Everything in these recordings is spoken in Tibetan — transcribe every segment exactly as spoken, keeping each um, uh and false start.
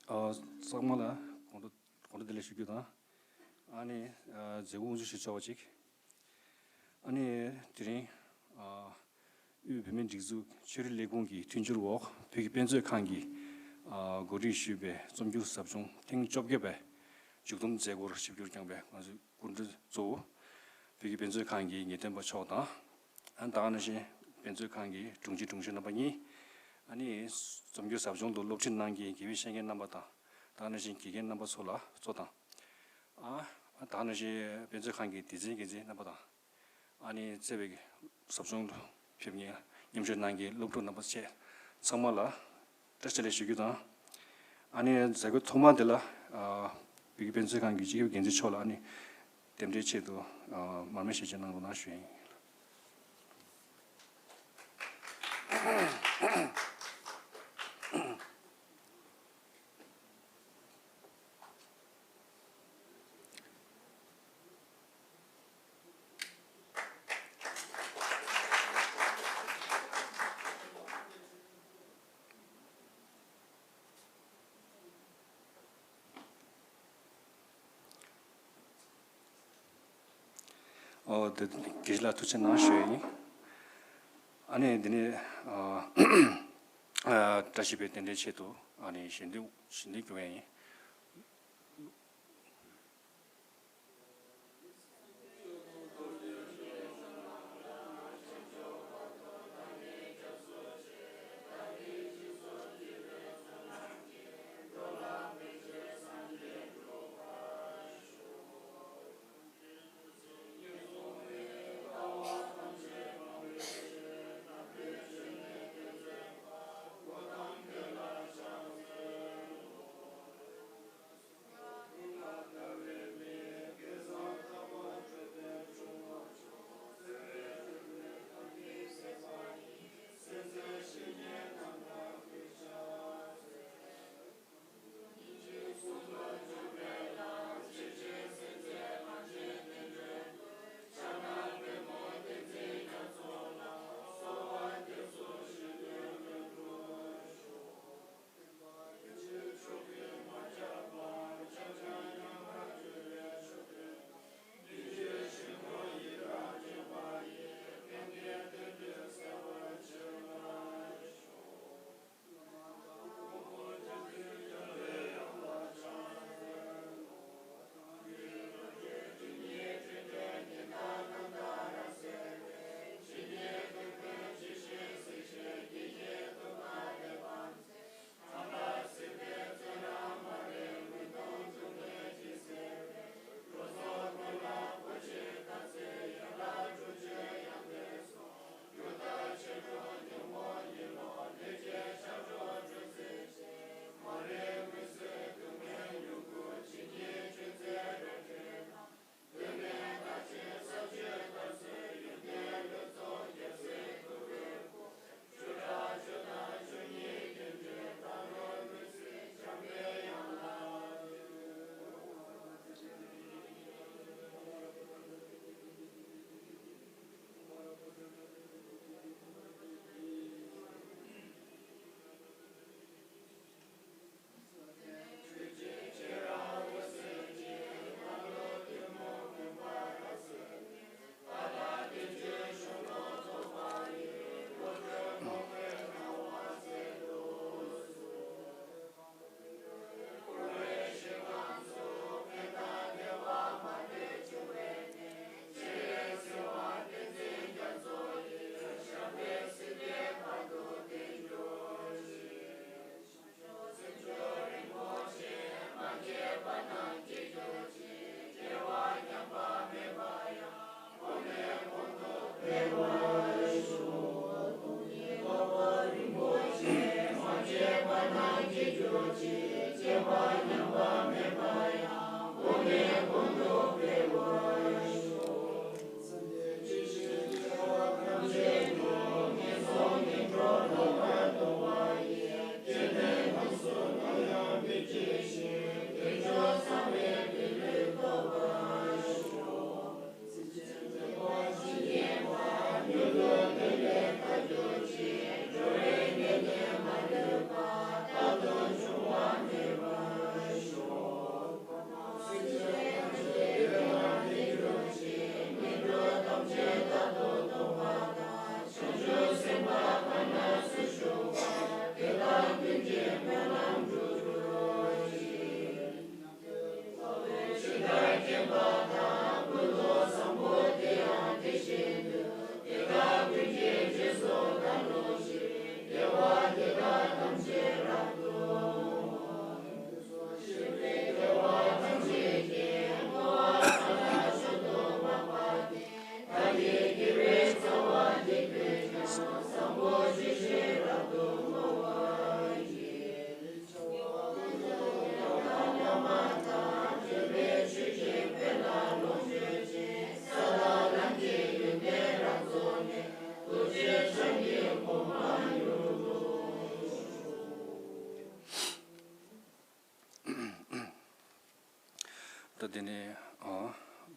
ཨ། ཚང་མ་ལ་དགོང་དྲོ་དགོང་དྲོ་བདེ་ལེགས་ཞུ་རྒྱུ་དང་། ཨ་ནི་ཨ་མཛད་སྒོ་དབུ་འཛུགས་ཞུ་ཆོག་པ་ཅིག་ཨ་ནི་དེ་རིང་ཨ་དབུས་བོད་མིའི་སྒྲིག་འཛུགས་ཆོས་རིག་ལས་ཁུངས་ཀྱི་མཐུན་འགྱུར་འོག་བོད་ཀྱི་དཔེ་མཛོད་ཁང་གིས་ཨ་འགོ་ཁྲིད་ཞུས་པའི་རྩོམ་སྒྱུར་ཟབ་སྦྱོང་ཐེངས་བཅོ་བརྒྱད་པའི་མཇུག་བསྡོམས་མཛད་སྒོར་ཞིབ་བསྒྱུར་བསྐྱངས་པའི་ང་ཚོའི་སྐུ་མགྲོན་གཙོ་བོ་བོད་ཀྱི་དཔེ་མཛོད་ཁང་གི་ངེས་སྟོན་པ་མཆོག་དང་། ཨ་ད་ག་ནང་བཞིན་དཔེ་མཛོད་ཁང་གི་དྲུང་ཆེ་དྲུང་གཞོན་རྣམ་པ་གཉིས། ཨ་ནི་རྩོམ་སྒྱུར་ཟབ་སྦྱོང་དུ་སློབ་ཁྲིད་གནང་མཁན་དགེ་བའི་བཤེས་གཉེན་རྣམ་པ་དང་། ད་ག་ནང་བཞིན་དགེ་རྒན་རྣམ་པ་ཚོ་ལ་གཙོ་དང་། ཨ་ཨ་ད་ག་ནང་བཞིན་དཔེ་མཛོད་ཁང་གི་སྡེ་ཚན་འགན་འཛིན་རྣམ་པ་དང་། ཨ་ནི་བརྩེ་བའི་ཟབ་སྦྱོང་དུ་ཕེབས་མཁན་མཉམ་ཞུགས་གནང་མཁན་སློབ་ཕྲུག་རྣམ་པ་བཅས་ཚང་མ་ལ་བཀྲ་ཤིས་བདེ་ལེགས་ཞུ་རྒྱུ་དང་། ཨ་ནི་མཛད་སྒོ་ཐོག་མ་དེ་ལ་ཨ་བོད་ཀྱི་དཔེ་མཛོད་ཁང་གི་སྤྱི་ཁྱབ་འགན་འཛིན་མཆོག་ལ་ཨ་ནི་རྟེན་འབྲེལ་ཆེད་དུ་ཨ་མར་མེ་ཞལ་ཕྱེ་གནང་རོགས་གནང་ཞུ་ཡིན། ཨོ་དེ་དགེ་བཤེས་ལགས་ཐུགས་རྗེ་གནང་ཞུ་ཡ་ཡིན། ཨ་ནི་འདི་ནས་ཨ་ཨ་བཀྲ་ཤིས་པའི་རྟེན་འབྲེལ་ཆེད་དུ་ཨ་ནི་ཞལ་འདེབས་ཞལ་འདེབས་སྐྱོར་ཡ་ཡིན། ད་དེ་ནས་ཨ་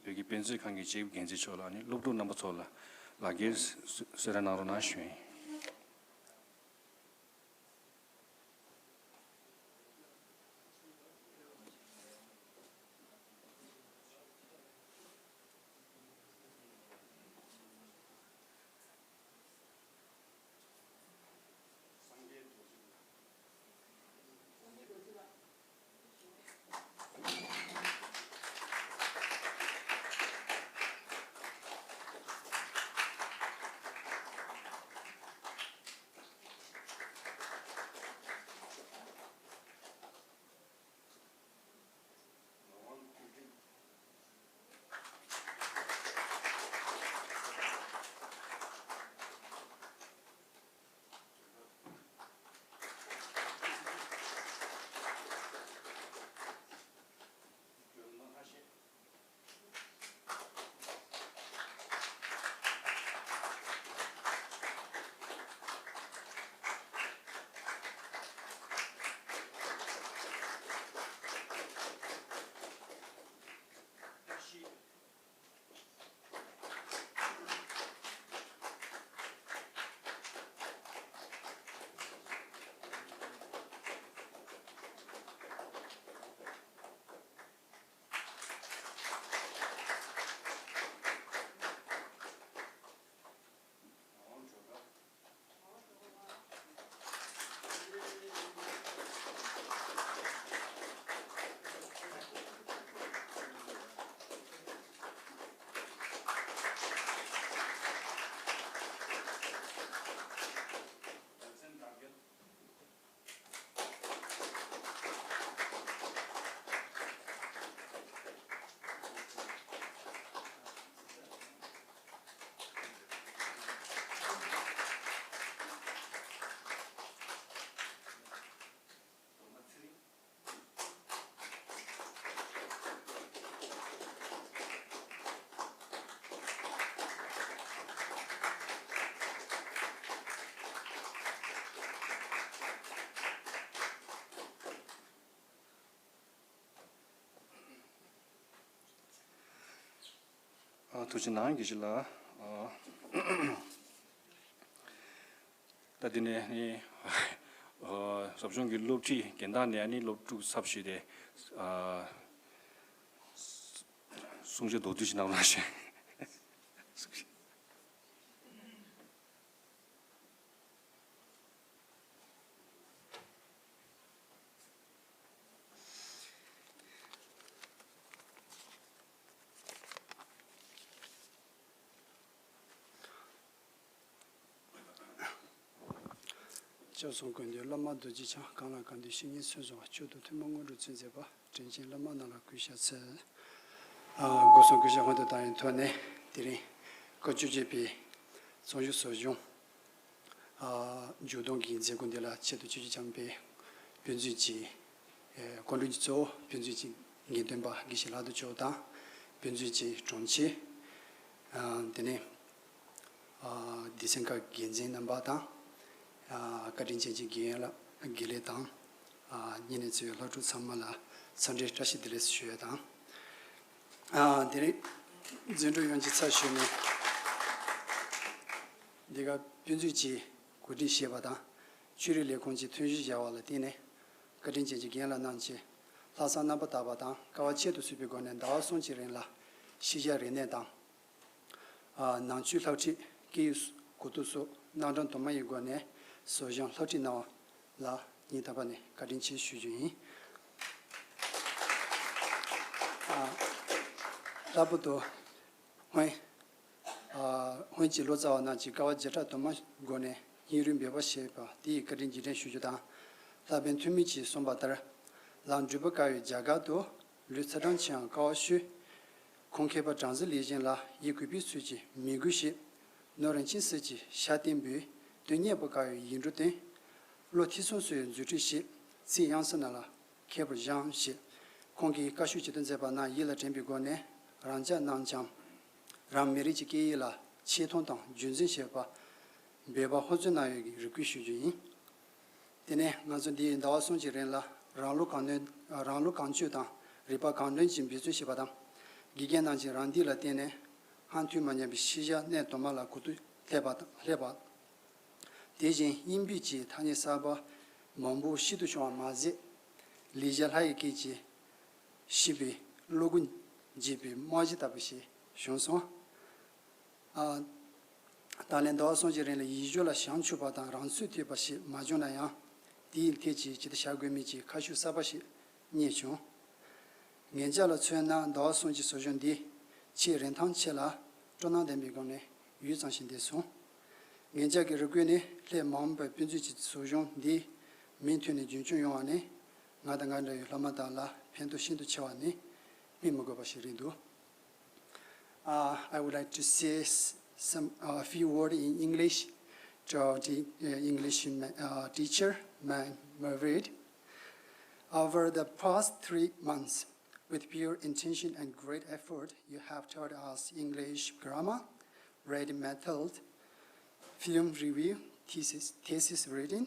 བོད་ཀྱི་དཔེ་མཛོད་ཁང་གི་སྤྱི་ཁྱབ་འགན་འཛིན་མཆོག་ལ་ནི་སློབ་ཕྲུག་རྣམ་པ་ཚོ་ལ་ལག་འཁྱེར་གསོལ་རས་གནང་རོགས་གནང་ཞུ་ཡིན། ཨ། ཐུགས་རྗེ་གནང་། དགེ་བཤེས་ལགས། ཨ། ད་འདི་ནས་ནི་ཨ་ཟབ་སྦྱོང་གི་སློབ་ཁྲིད་འགན་བདག་ནས་ནི་སློབ་ཕྲུག་ཚབ་ཞུས་ཏེ། ཨ། གསུང་ཆོས་མདོར་བསྡུས་ཤིག་གནང་རོགས་ཞུ། སྐྱབས་མགོན་ཀུན་འདུས་བླ་མ་རྡོ་རྗེ་འཆང་། གང་ལ་གང་འདུལ་བཤེས་གཉེན་གསུམ་བཟང་། མཆོག་ཏུ་ཐུན་མོང་དངོས་གྲུབ་བརྩོན་མཛད་པ། དྲིན་ཅན་བླ་མ་རྣམས་ལ་གུས་ཕྱག་འཚལ། ཨ། སྒོ་གསུམ་གུས་ཕྱག་སྔོན་དུ་བཏང་བའི་ཐོག་ནས། དེ་རིང་སྐབས་བཅུ་གཅིག་པའི་ཚོགས་ཞུགས་ཟབ་སྦྱོང་ཨ་མཇུག་བསྡོམས་ཀྱི་མཛད་སྒོ་འདི་ལ་ཆེད་དུ་ཆིབས་བསྒྱུར་བསྐྱངས་པའི་དཔེ་མཛོད་ཀྱི་ཨེ་སྐུ་མགྲོན་གྱི་གཙོ་བོ་དཔེ་མཛོད་ཀྱི་འགན་འདོན་པ་དགེ་བཤེས་ལྷག་རྡོར་མཆོག་དང་། དཔེ་མཛོད་ཀྱི་དྲུང་ཆེ། ཨ་དེ་ནས་ཨ་སྡེ་ཚན་ཁག་འགན་འཛིན་རྣམ་པ་དང་། ཨ་བཀའ་དྲིན་ཅན་གྱི་དགེ་རྒན་ལགས་དགེ་ལས་དང་། ཨ་བསྙེན་གནས་བརྩི་བའི་སློབ་ཕྲུག་ཚང་མ་ལ་འཚམས་འདྲི་བཀྲ་ཤིས་བདེ་ལེགས་ཞུ་ཡ་དང་། ཨ་དེ་རིང་འཛིན་གྲོགས་ཡོངས་ཀྱི་ཚབ་ཞུས་ནས། འདི་ག་དཔེ་མཛོད་ཀྱིས་གོ་སྒྲིག་བྱས་པ་དང་། ཆོས་རིག་ལས་ཁུངས་ཀྱིས་ཐོན་གཞི་བཞག་པ་ལ་བརྟེན་ནས། བཀའ་དྲིན་ཅན་གྱི་རྒན་ལགས་རྣམས་ཀྱིས་ལྷག་བསམ་རྣམ་པར་དག་པ་དང་། དཀའ་བ་ཁྱད་དུ་གསོད་པའི་སྒོ་ནས་ཟླ་བ་གསུམ་གྱི་རིང་ལ་ཤེས་བྱ་རིག་གནས་དང་། ཨ་ནང་ཆོས་སློབ་ཁྲིད། སྐད་ཡིག་གོ་རྟོགས་སོགས་རྣམ་གྲངས་དུ་མ་ཡི་སྒོ་ནས་ཟབ་སྦྱོང་སློབ་ཁྲིད་གནང་བ་ལ་སྙིང་ཐག་པ་ནས་བཀའ་དྲིན་ཆེ་ཞུ་རྒྱུ་ཡིན། ཨ་ལྷག་པར་དུ་སྔོན་ཨ་སྔོན་གྱི་ལོ་ཙཱ་བ་རྣམས་ཀྱིས་དཀའ་བ་བརྒྱ་ཕྲག་དུ་མའི་སྒོ་ནས་སྙིང་རུས་འབད་པ་བྱས་པ་དེ་ཡི་བཀའ་དྲིན་རྗེས་དྲན་ཞུ་རྒྱུ་དང་། ལྷ་དཔོན་ཐོན་མི་གྱིས་གསུངས་པ་ལྟར། ལམ་འགྲུལ་པ་དཀའ་བའི་རྒྱ་གར་དུ། ལུས་ཚ་གྲང་ཆེའང་དཀའ་བ་སྤྱོད། ཁོང་མཁས་པ་བྲམ་ཟེ་ལས་གཞན་ལ། ཡིད་གུས་པའི་ཚུལ་གྱིས་མོས་གུས་བྱེད། ནོར་རིན་ཆེན་གསེར་གྱི་ཤ་སྟེང་འབུལ། དོན་གཉེར་པ་དཀའ་བའི་ཡིག་འབྲུ་བསྟན། བློ་ཐེ་ཚོམ་སོགས་ཡི་རྫུ་འཕྲུལ་བྱེད། ཚིག་དབྱངས་གསལ་རྣམས་ལ་མཁས་པར་སྦྱངས་ཞེས། ཁོང་གིས་བཀའ་ཤོག་ཅིག་ཏུ་མཛད་པ་རྣམས་ཡིད་ལ་དྲན་པའི་སྒོ་ནས། རང་ཅག་རྣམས་ཀྱང་རང་མི་རིགས་ཀྱི་སྐད་ཡིག་ལ་ཆེ་མཐོང་དང་རྒྱུན་འཛིན་བྱེད་པ་འབད་པ་ཧུར་བརྩོན་གནང་ཡོད་ཀྱི་རེ་སྐུལ་ཞུ་རྒྱུ་ཡིན། དེ་ནས་ང་ཚོ་འདིའི་ཟླ་བ་གསུམ་གྱི་རིང་ལ་རང་ལུགས་གང་ནུས། རང་ལུགས་གང་སྤྱོད་དང་ རིག་པ་གང་དྲན་གྱིས་འབད་བརྩོན་བྱེད་པ་དང་། དགེ་རྒན་རྣམས་ཀྱིས་རང་འདོད་ལ་བརྟེན་ནས་ཧང་ཐུང་མ་ཉམས་པའི་ཤེས་བྱ་གནད་དུ་མ་ལ་གོ་བསྡུར་སླེབས་པ་དང་སླེབས་པ། དེ་བཞིན་དབྱིན་བོད་ཀྱི་ཐ་སྙད་གསར་པ་མང་པོ་ཤེས་རྟོགས་བྱུང་བ་མ་ཟད། ལེགས་སྦྱར་ལྷ་ཡི་སྐད་ཀྱིས་ཤེས་པའི་བློ་སྒོ་འབྱེད་པའི་རྨང་གཞི་ལྟ་བུ་ཞིག་བྱུང་སོང་། ཨ། ད་ལན་ཟླ་བ་གསུམ་གྱི་རིང་ལ་ཡིག་སྒྱུར་ལ་བྱང་ཆུབ་པ་དང་རང་ཚུགས་ཐེབས་པ་ཞིག་མ་བྱུང་ན་ཡང་། དེའི་ཐད་ཀྱི་ཇི་ལྟར་བྱ་དགོས་མིན་གྱི་ཁ་ཕྱོགས་གསར་པ་ཞིག་རྙེད་བྱུང་། ངེད་ཅག་ལ་མཚོན་ན་ཟླ་བ་གསུམ་གྱི་ཟབ་སྦྱོང་འདི་ཆེས་རིན་ཐང་ཆེ་ལ། སྤྲོ་སྣང་ལྡན་པའི་སྒོ་ནས་ཡུད་ཙམ་ཞིག་འདས་སོང་། ངེད་ཅག་གི་རེ་སྐུལ་ནི་ལྷད་མང་པོའི་དཔེ་མཛོད་ཀྱི་ཟབ་སྦྱོང་འདི་མུ་མཐུད་ནས་རྒྱུན་སྐྱོང་ཡོང་བ་ནི། ང་དང་ང་འདྲ་བའི་སློབ་མ་དག་ལ་ཕན་ཐོགས་ཤིན་ཏུ་ཆེ་བ་ནི་སྨོས་མི་དགོས་པ་ཞིག་རེད་འདུག Uh, I would like to say s- some a few words in English to the uh, English ma- uh, teacher, Ma'am Margaret. Over the past three months, with pure intention and great effort, you have taught us English grammar, reading method, film review, thesis, thesis reading,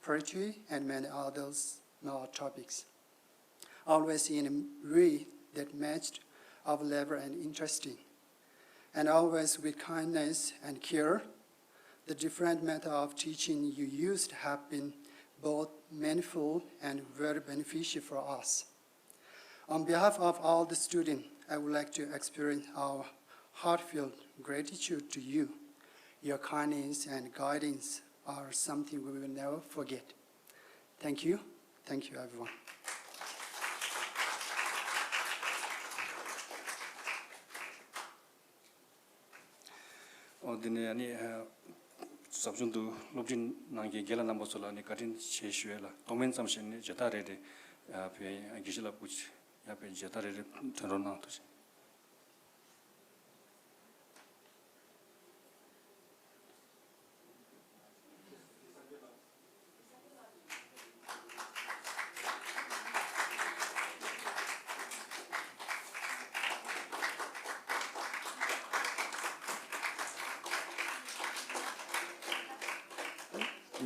poetry, and many others uh, topics. Always in a way that matched our level and interesting, and always with kindness and care. The different method of teaching you used have been both meaningful and very beneficial for us. On behalf of all the students, I would like to express our heartfelt gratitude to you. Your kindness and guidance are something we will never forget. Thank you. Thank you, everyone. ཨོ་འདི་ནས་ཨ་ནི་ཟབ་སྦྱོང་དུ་སློབ་ཁྲིད་གནང་མཁན་རྒན་ལགས་རྣམ་པ་ཚོ་ལ་ནི་བཀའ་དྲིན་ཆེ་ཞུ་ཡས་ལ། གཏོང་མིན་ཙམ་ཞིག་ནི་མཇལ་དར་རེ་རེ་ཕུལ་ཡས། དགེ་བཤེས་ལགས་སྐུ་མཁྱེན་ཡར་ཕེབས་མཇལ་དར་རེ་རེ་ཐོན་རོགས་གནང་། ཐུགས་རྗེ་ཆེ།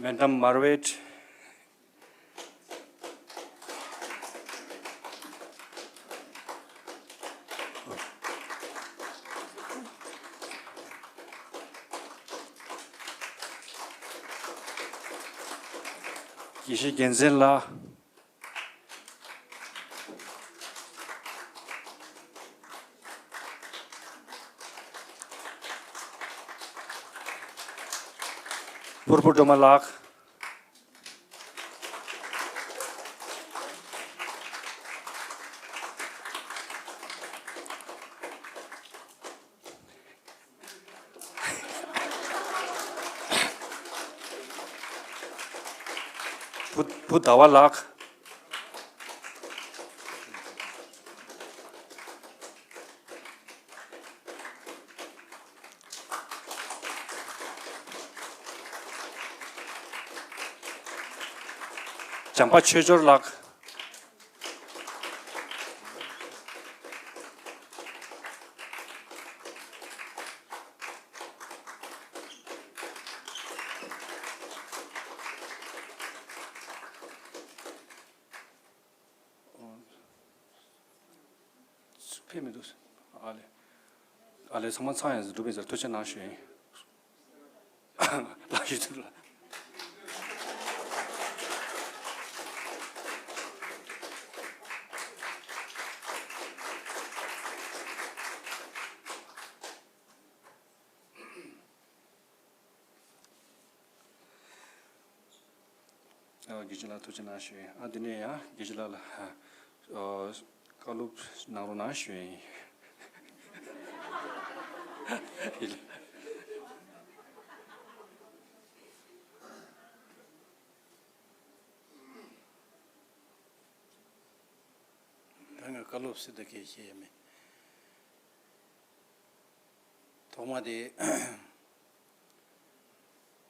Madam Margaret. དགེ་བཤེས་རྒྱལ་མཚན་ལགས། ཕུར་བུ་སྒྲོལ་མ་ལགས། བུ་བུ་ཟླ་བ་ལགས། བྱམས་པ་ཆོས་འབྱོར་ལགས། ཕེབས་མི་འདུག་ཨ་ལེ། ཨ་ལེ། ཚང་མ་ཚང་ཡང་འགྲུབ་པའི་ཟེར་ཐུགས་རྗེ་གནང་ཞུ་ཡིན། ལགས་ཞུ་ཐུབ་ལ། ཨ། དགེ་བཤེས་ལགས་ཐུགས་རྗེ་གནང་ཞུ་ཡིན། ཨ། དེ་ནས་ཡང་དགེ་བཤེས་ལགས་ལ་ཨ་བཀའ་སློབ་གནང་རོགས་གནང་ཞུ་ཡིན། ད་ང་བཀའ་སློབ་ཟེར་ད་གས་བཤད་ཡ་མེད། ཐོག་མ་དེ།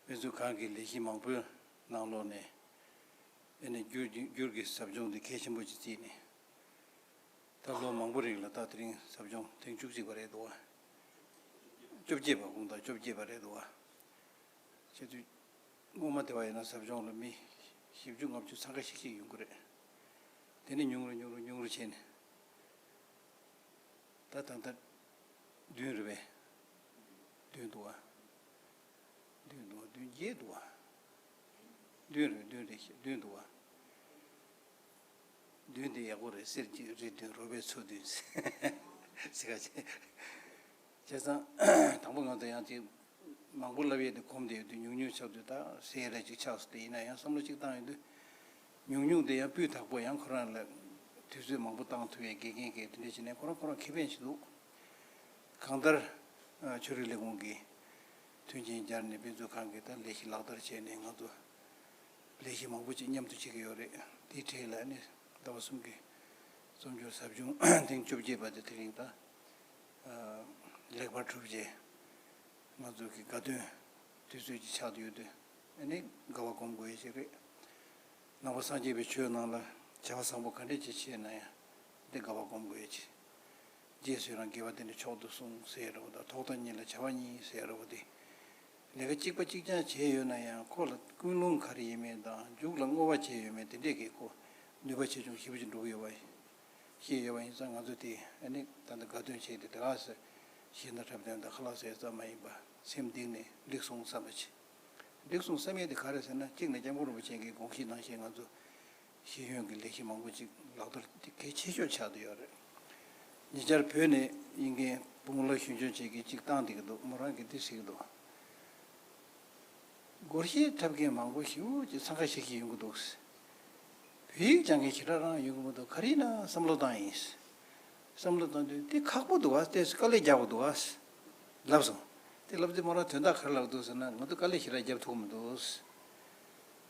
དབུས་གཙང་ཁང་གི་ལས་གཞི་མང་པོའི་ནང་ལོགས་ནས། ཨེ་ནས་འགྱུར་འགྱུར་གྱི་ཟབ་སྦྱོང་འདི་གལ་ཆེན་པོ་ཅིག་བརྩིས་ནས། ད་ལོ་མང་པོ་རིང་ལ་ད་དེ་རིང་ཟབ་སྦྱོང་ཐེངས་བཅུ་གཅིག་པ་རེད་འདུག་བ། བཅོ་བརྒྱད་པ། དགོངས་དག་བཅོ་བརྒྱད་པ་རེད་འདུག་བ། བྱས་དུས། སྔོན་མ་དེ་བ་ཡིན་ན་ཟབ་སྦྱོང་ལ་མི་བཞི་བཅུ་ལྔ་བཅུ་ཚང་ཁ་ཤིག་ཤིག་ཡོང་གི་རེད། དེ་ནས་ཉུང་རུ་ཉུང་རུ་ཉུང་རུ་བྱས་ནས། ད་ད་ལྟ་བདུན་རེད་པས། བདུན་འདུག་བ། བདུན་འདུག་བ། བདུན་བརྒྱད་འདུག་བ། བདུན་རེད། བདུན་རེད། བདུན་འདུག་བ། བདུན་དེ་ཡག་པོ་རེད། གསེར་གྱི་རི་བདུན། རོལ་པའི་མཚོ་བདུན་ཟེར་ག་བྱས། བྱས་ཙང་དང་པོ་ང་ཚོ་ཡང་ཅིག་མང་པོ་ལབ་ཡས་དེ་གོམས་བསྡད་ཡོད་དུས་ཉུང་ཉུང་ཆགས་དུས། ད་ཟེར་ཡས་ར་ཅིག་ཆགས་སོང་སྟེ། ཡིན་ན་ཡང་བསམ་བློ་ཅིག་བཏང་ཡོང་དུས། ཉུང་ཉུང་དེ་ཡང་སྤུས་དག་པོ། ཡང་ཁོ་རང་ལ་དུས་ཚོད་མང་པོ་བཏང་ཐུབ་ཡས། དགེ་རྒན་གྱིས་དེ་འདྲ་བྱས་ནས་ཁོ་རང་ཁོ་རང་ཁེ་ཕན་ཞིག་འདུག་གང་ལྟར་ཨ་ཆོས་རིག་ལས་ཁུངས་ཀྱིས་མཐུན་རྐྱེན་སྦྱར་ནས། དཔེ་མཛོད་ཁང་གིས་ད་ལས་གཞི་ལག་བསྟར་བྱས་ནས། ང་ཚོ་ལས་གཞི་མང་པོ་ཅིག་མཉམ་དུ་བྱེད་ཀྱི་ཡོད་རེད། དེའི་གྲས་ལ་ནི་ཟླ་བ་གསུམ་གྱི་རྩོམ་སྒྱུར་ཟབ་སྦྱོང་ཐེངས་བཅོ་བརྒྱད་པ་དེ་དེ་རིང་ད་ཨ་ལེགས་པར་གྲུབ་རྗེས། ང་ཚོ་གི་དགའ་སྟོན་དུས་ཚོད་ཅིག་ཆགས་བསྡད་ཡོད་དུས། ཨ་ནི་དགའ་བ་སྒོམ་དགོས་ཡས་ཅིག་རེད། ནང་པ་སངས་རྒྱས་པའི་ཆོས་ནང་ལ་བྱ་བ་བཟང་པོ་ག་འདྲས་ཅིག་བྱས་ན་ཡང་། འདི་དགའ་བ་སྒོམ་དགོས་ཡས་ཅིག་རྗེས་སུ་ཡི་རང་དགེ་བ་འདི་ནི་མཆོག་ཏུ་གསུངས་ཟེར་རོ། ད་ཐོག་མཐའ་གཉིས་ལ་བྱ་བ་གཉིས་ཟེར་རོ། དེ་ལས་ཀ་གཅིག་པ་གཅིག་རྐྱང་བྱས་ཡོད་ན་ཡང་། ཁོ་ལ་ཀུན་སློང་ག་རེ་ཡིན་མིན་དང་། མཇུག་ལ་བསྔོ་བ་བྱས་ཡོད་མེད། དེ་འདྲས་ཀྱིས་ཁོ་ནུས་པ་ཆེ་ཆུང་ཞེ་པོ་ཅིག་འགྲོ་གི་ཡོད་པ་ཤེས་ཡོད་པ་ཡིན་ཙང་། ང་ཚོ་དེ་ཨ་ནི་ད་ལྟ་དགའ་སྟོན་བྱས་ཏེ། དེ་ག་ཟེར་གཞས་སྣ་འཁྲབ་སྟོན་དང་ཁ་ལག་ཟས་ཙམ་མ་ཡིན་པ། སེམས་གཏིང་ནས་འགྲིག་སོང་བསམ་པ་བྱེད། འགྲིག་སོང་བསམ་ཡས་དེ་ག་རེ་ཟེར་ན། གཅིག་ནས་སྐྱབས་མགོན་རིན་པོ་ཆེ་གི་དགོངས་གཞི་ནང་བཞིན་ང་ཚོ་ཤེས་ཡོན་གྱི་ལས་གཞི་མང་པོ་ཅིག་ལག་བསྟར་གལ་ཆེ་ཤོས་ཆགས་བསྡད་ཡོད་རེད། ཉེ་ཆར་བོད་ནས་དབྱིན་སྐད་སྤུ་གུ་ལ་གཞོན་སྐྱོང་བྱེད་མཁན་ཅིག་བཏང་བསྡད་ཀྱི་འདུག་མོ་རང་གིས་འདི་ཟེར་གྱི་འདུག་སྒོར་གཞས་འཁྲབ་མཁན་མང་པོ་ཞེ་པོ་ཅིག་འཚང་ཁ་ཤིག་ཤིག་ཡོང་གི་འདུག་བོད་ཡིག་སྦྱང་མཁན་ཞེ་དྲག་རང་ཡོང་གི་མི་འདུག་ག་རེ་ཡིན་ན་བསམ་བློ་བཏང་ཡིན། བསམ་བློ་བཏང་དུས་དེ་ཁག་པོ་འདུག་ག་ལྟས་སུ་དཀའ་ལས་རྒྱག་དགོས་འདུག་ག་ལབ་སོང་། དེ་ལབ་དུས་མོ་རང་དོན་དག་ག་རེ་ལབ་འདུག་ཟེར་ན། ང་ཚོ་དཀའ་ལས་ཞེ་དྲག་རྒྱབ་ཐུབ་མི་འདུག་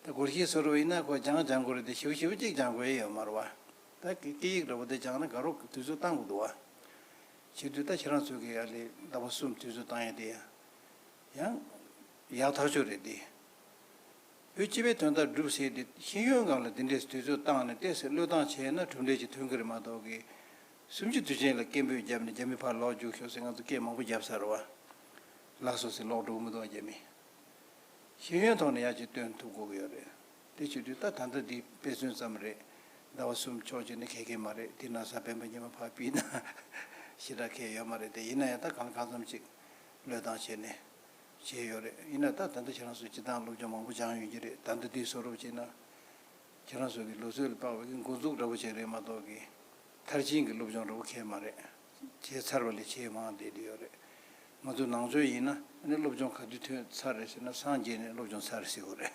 ད་སྒོར་གཞས་བཟོ་འདྲ་བོ་ཡིན་ན་ཁོ་སྦྱང་སྦྱང་དགོས་རེད་དེ། ཞེ་པོ་ཞེ་པོ་ཅིག་སྦྱང་དགོས་ཡས་ཡོད་མ་རེད་བ། ད་སྐད་ཡིག་འདྲ་བོ་དེ་སྦྱང་ན་དགའ་རོགས་ཀྱི་དུས་ཚོད་བཏང་དགོས་འདུག་བ། བྱེད་དུས་ད་ཁྱེད་རང་ཚོ་གི་ཡ་ལས་ཟླ་བ་གསུམ་དུས་ཚོད་བཏང་ཡས་དེ་ཡང་ཡག་ཐག་ཆོད་རེད་དེ། བོད་སྤྱི་པའི་དོན་དག་སྒྲུབ་ཟེར་དེ། ཤེས་ཡོན་སྒང་ལ་དེ་འདྲས་དུས་ཚོད་བཏང་ནས་ཏོག་ཙམ་བློས་བཏང་བྱས་ན་གྲུབ་འབྲས་ཅིག་ཐོན་གྱི་རེད་མ་གཏོགས་ཀྱི། སུམ་ཅུ་དུས་ཆེན་ལ་སྐད་འབོད་བརྒྱབ་ནས་རྒྱ་མི་ཕར་ལོག་རྒྱུགས་ཤོག་ཟེར། ང་ཚོ་སྐད་མང་པོ་བརྒྱབ་ཚར་བ། ལགས་སོ་ཟེར་ལོག་འགྲོ་གི་མི་འདུག་རྒྱ་མི། ཤེས་ཡོན་ཐོག་ནས་ཡར་ཅིག་སྟོན་ཐུབ་དགོས་ཀྱི་ཡོད་རེད། དེ་བྱེད་དུས་ད་ད་ལྟ་འདི་དཔེ་མཚོན་ཙམ་རེད། ཟླ་བ་གསུམ་ཕྱོགས་གཅིག་ནས་གལ་གལ་མ་རེད། དེ་ན་གཟའ་སྤེན་པ་ཉི་མ་ཕར་ཕུད་ན་ཞེ་དྲག་གལ་ཡོད་མ་རེད་དེ། ཡིན་ན་ཡང་ད་གང་ལ་གང་འཚམ་ཅིག་བློས་བཏང་བྱས་ནས་བྱས་ཡོད་རེད། ཡིན་ན་ད་ད་ལྟ་ཁྱེད་རང་ཚོ་སྤྱིར་བཏང་སློབ་སྦྱོང་མང་པོ་སྦྱངས་ཡོད་ཀྱི་རེད། ད་ལྟ་འདི་བཟོ་རོགས་བྱས་ན། ཁྱེད་རང་ཚོ་གི་ལོ་ཚོད་ལ་དཔག་པའི་འགོ་འཛུགས་འདྲ་པོ་ཅིག་རེད་མ་གཏོགས་ཀྱི། མཐར་ཕྱིན་གྱི་སློབ་སྦྱོང་འདྲ་པོ་གང་ཡང་མ་རེད། བྱས་ཚར་བ་ལས་བྱས་མང་བསྡད་དེ་ཡོད་རེད། ང་ཚོ་ནང་ཆོས་ཡིན་ན་ཨ་ནི་སློབ་སྦྱོང་ག་དུས་ཐོན་ཚར་རེད་ཟེར་ན། སངས་རྒྱས་ནས་སློབ་སྦྱོང་ཚར་ཟེར་དགོས་རེད།